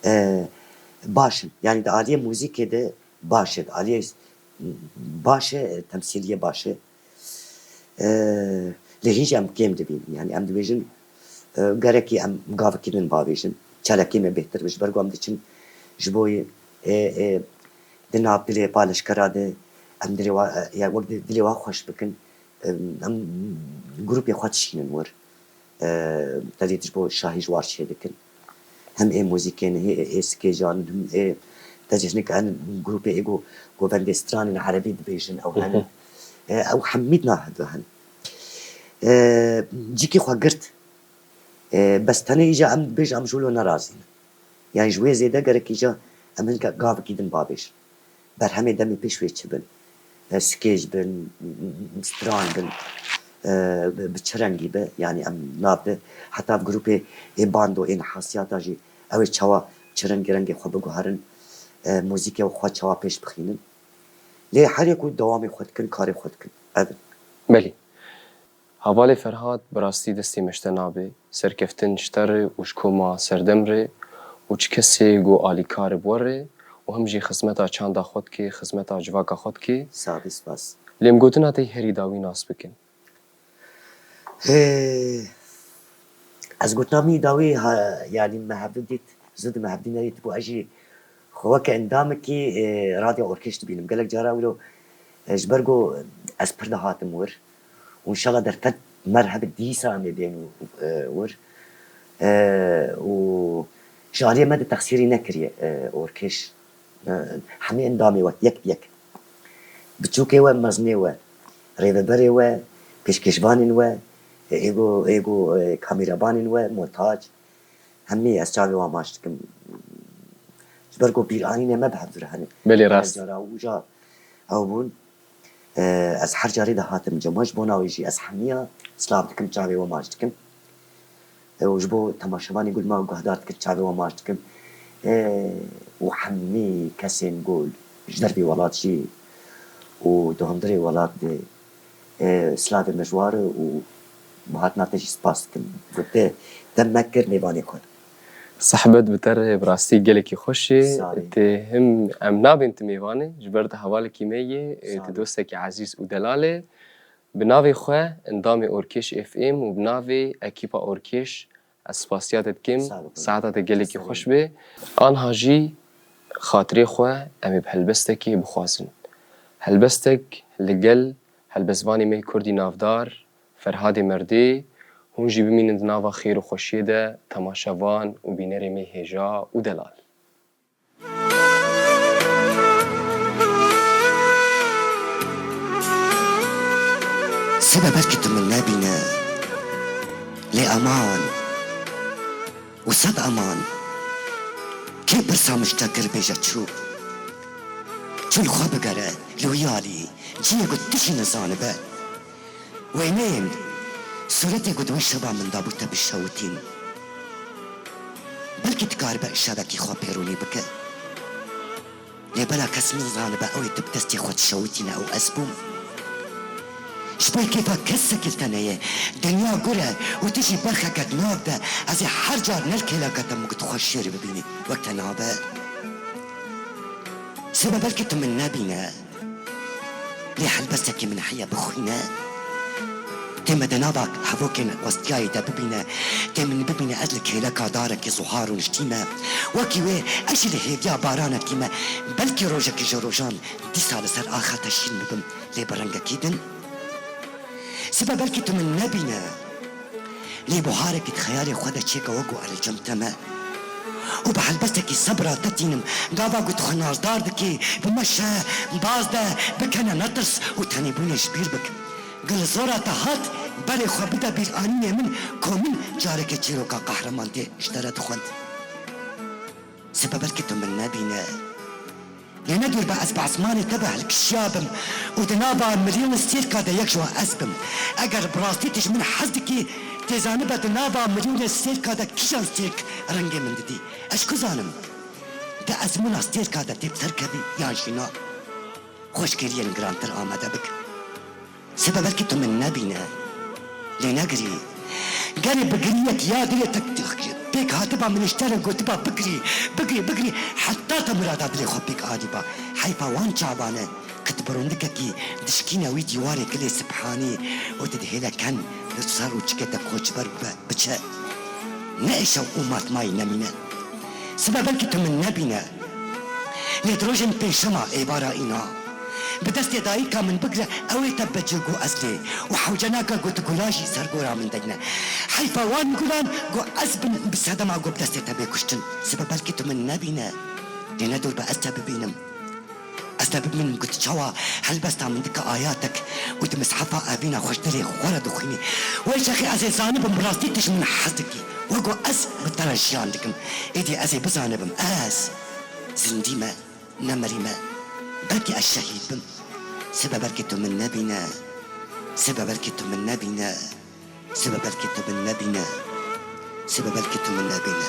E, baş in. Yani di aliyê muzîkê de baş e. Di aliyê baş e, temsîliyê baş e. E, lê hîn jî em kêm dibînin. Yani em dibêjin e, gerekî em gavikî din bavêjin. Çalakî me bêhtir be. Ji ber ku em diçin ji bo yê, e, e, di nav dilê paleşkera de em dilê wa, e, ya wek di-, dilê wa xweş bikin. E, em grûpê xwe dişînin wir. E, tevî ji bo şahî ji war çêdikin. Hem ê muzîkên, hê ê skêcan, hem ê tecihnik en grûpê ê go-, govendê stranên erebî dibêjin ew henin. E, ew hemî di nav hev de henin. E, cîkî xwe girt. E, bes tenê îja em dibêjin em ji wilo nerazî ne. Yani ji wê zêde gerek îja em hinka gavikî din bavêjin. Berhemê demê pêş wê çi bin? E, skêj bin, stran bin, e, bi, bi çi rengî be? Yani em nav de heta grûpê ê bando ên hasiyata jî ew ê çawa çi rengî rengê xwe biguherin, e, muzîkê xwe çawa pêş bixînin. Lê her yek û dewamê xwe dikin, karê xwe dikin. Ev in. Belê. Hevalê Ferhad, bi rastî destê me ji te nabe. Serkeftin ji te re û ji koma Serdem re û çi kesê ku alîkar e bi we re û him jî xizmeta çanda xwe dike, xizmeta civaka xwe dike. Sabî spas. Lê em gotina te yî herî dawî nas bikin. Hê, ez gotina min yî dawî ha, yani me hevdû dît, zû di me hevdî nedît bû. Ez jî xwe weke endamekî e, radyo orkeş dibînim. Gelek cara wilo e, ji ber ku ez pir dihatim wir. Û înşallah derfet mer hebe dîsa em ê bên e, wir. E, û ji aliyê me de texsîrî nekiriye e, orkeş. E, hemî endamê we yek bi yek. Biçûkê we, mezinê we, rêveberê we, pêşkêşvanên we, e, êgo, êgo e, kamerabanên we, montaj. Hemî ez çavê wan maç dikim. Ji ber ku bîranînê me bi hev re hene. Belê rast. Cara û ca ew bûn. E, ez her carê dihatim cema ji bona wê jî ez hemiya silav dikim, çavê wan maç dikim. E, û ji bo temaşevanê gul me guhdar dikin, çavê wan maç dikim. E, û hemî kesên gul ji dervê welat jî û di hundirê welat de e, silavê me ji wan re û bi hatina te jî spas dikim. Gote, dem me kir mêvanê xwe. Sehbet bi te re bi rastî gelekî xweş e. Sağ ol. Te him em nabên tu mêvan e, ji ber tu hevalekî me yê, e, Sağ tu ol. dostekî ezîz û delal e. Bi navê xwe, endamê Orkêş F M û bi navê ekîpa Orkêş ez spasiya te dikim. Sağ ol. Saeta te gelekî Sağ ol. Xweş be. Anha jî xatirê xwe em ê bi helbestekê bixwazin. Helbestek li gel helbestvanê me yê kurdî navdar Ferhadê Merdê, hûn jî bimînin di nava xêr û xweşiyê de, temaşevan û bînerê me hêja û delal. Sibe belkî tu min nebîne. Lê eman û sed eman. Kê pirsa min ji te kir bêje çû. Çû li xwe bigere, li wî alî, cihê ku tu jî nizanibe. Wêneyên sûretê ku di wê şeva min dabû te bişewitîn. Belkî dikaribe şevekî xwe pêrûnî bike. Lê bela kes nizanibe ew ê tu bi destê xwe dişewitîne ew ez bûm. Ji bo kêfa kesekî li te neye. Dinya gur e û tu jî berxeke di nav de. Ez ê her car ne li kêleka te min ku tu xwe şêr bibînî. Wek te nabe. Sibe belkî tu min nebîne. Lê helbestekî min heye bixwîne. Tê me di nava hevokên westiyayê de bibîne. Tê min bibîne ez li kêleka darekî zuhar rûniştîme. Wekî wê ez jî li hêviya baranekî me. Belkî rojekî ji rojan dîsa li ser axa te şîn bibim, lê bi rengekî din. Sibe belkî tu min nebîne. Lê buharekî di xeyalê xwe de çêke wek ku ez li cem te me. Û bi helbestekî sebra te tînim, gava ku tu xwe nazdar dikî, bi meşe, baz de, bikene netirs û tenêbûnê ji bîr bik. Gel zora te hat, berê xwe bide bîranînê min, ku min careke çîroka qehreman tê ji te re dixwend. Sibe belkî tu min nebîne. Lê ne dûr be ez bi esmanê te ve hilkişiya bim û di nava milyonê stêrka de yek ji wan ez bim. Eger bi rastî tu ji min hez dikî, tê zanibe di nava milyonê stêrka de kîjan stêrk rengê min didî? Ez ji ku zanim? Di ezmûna stêrka de tê bi ser kevî yan jî na? Xweşkêriyên girantir amade bik. Sibe belkî tu min nebîne. Lê negirî. Gerê bigiriyek ya dilê te pêk hatiba min ji te re gotiba bigirî, bigirî, bigirî, heta te mirada dilê xwe pêk anîba. Heyfa wan çavan e, ku tu bi rûndikekî dişkîne wî dîwarê gilê sibhanî û tu dihêle ken li ser rûçikê te koçber bibe, biçe. Ne êşew û matmayî nemîne. Sibe belkî tu min nebîne. Lê di rojên pêncşema êvara îna, bi destê dayika min bigre, ew ê te bicû got ez lê û hewce nake got gula jî ser gora min deyne. Heyfa wan gulan got ez bin bi sedema got bi destê te bê kuştin. Sibe belkî tu min nebîne. Lê ne dûr be ez te bibînim. Ez te bibînim got çawa helbesta min dike ayatek û di mishefa evîna xwe ji dilê xwe re dixwînî. Wê çaxê ez ê zanibim bi rastî tu ji min hez dikî. Wek ku ez bi te re jiyan dikim. Êdî ez ê bizanibim ez zindî me, ne mirî me. Belkî ez şehîd bim. Sibe belkî tu min nebîne. Sibe belkî tu min nebîne. Sibe belkî tu min nebîne. Sibe belkî tu min nebîne.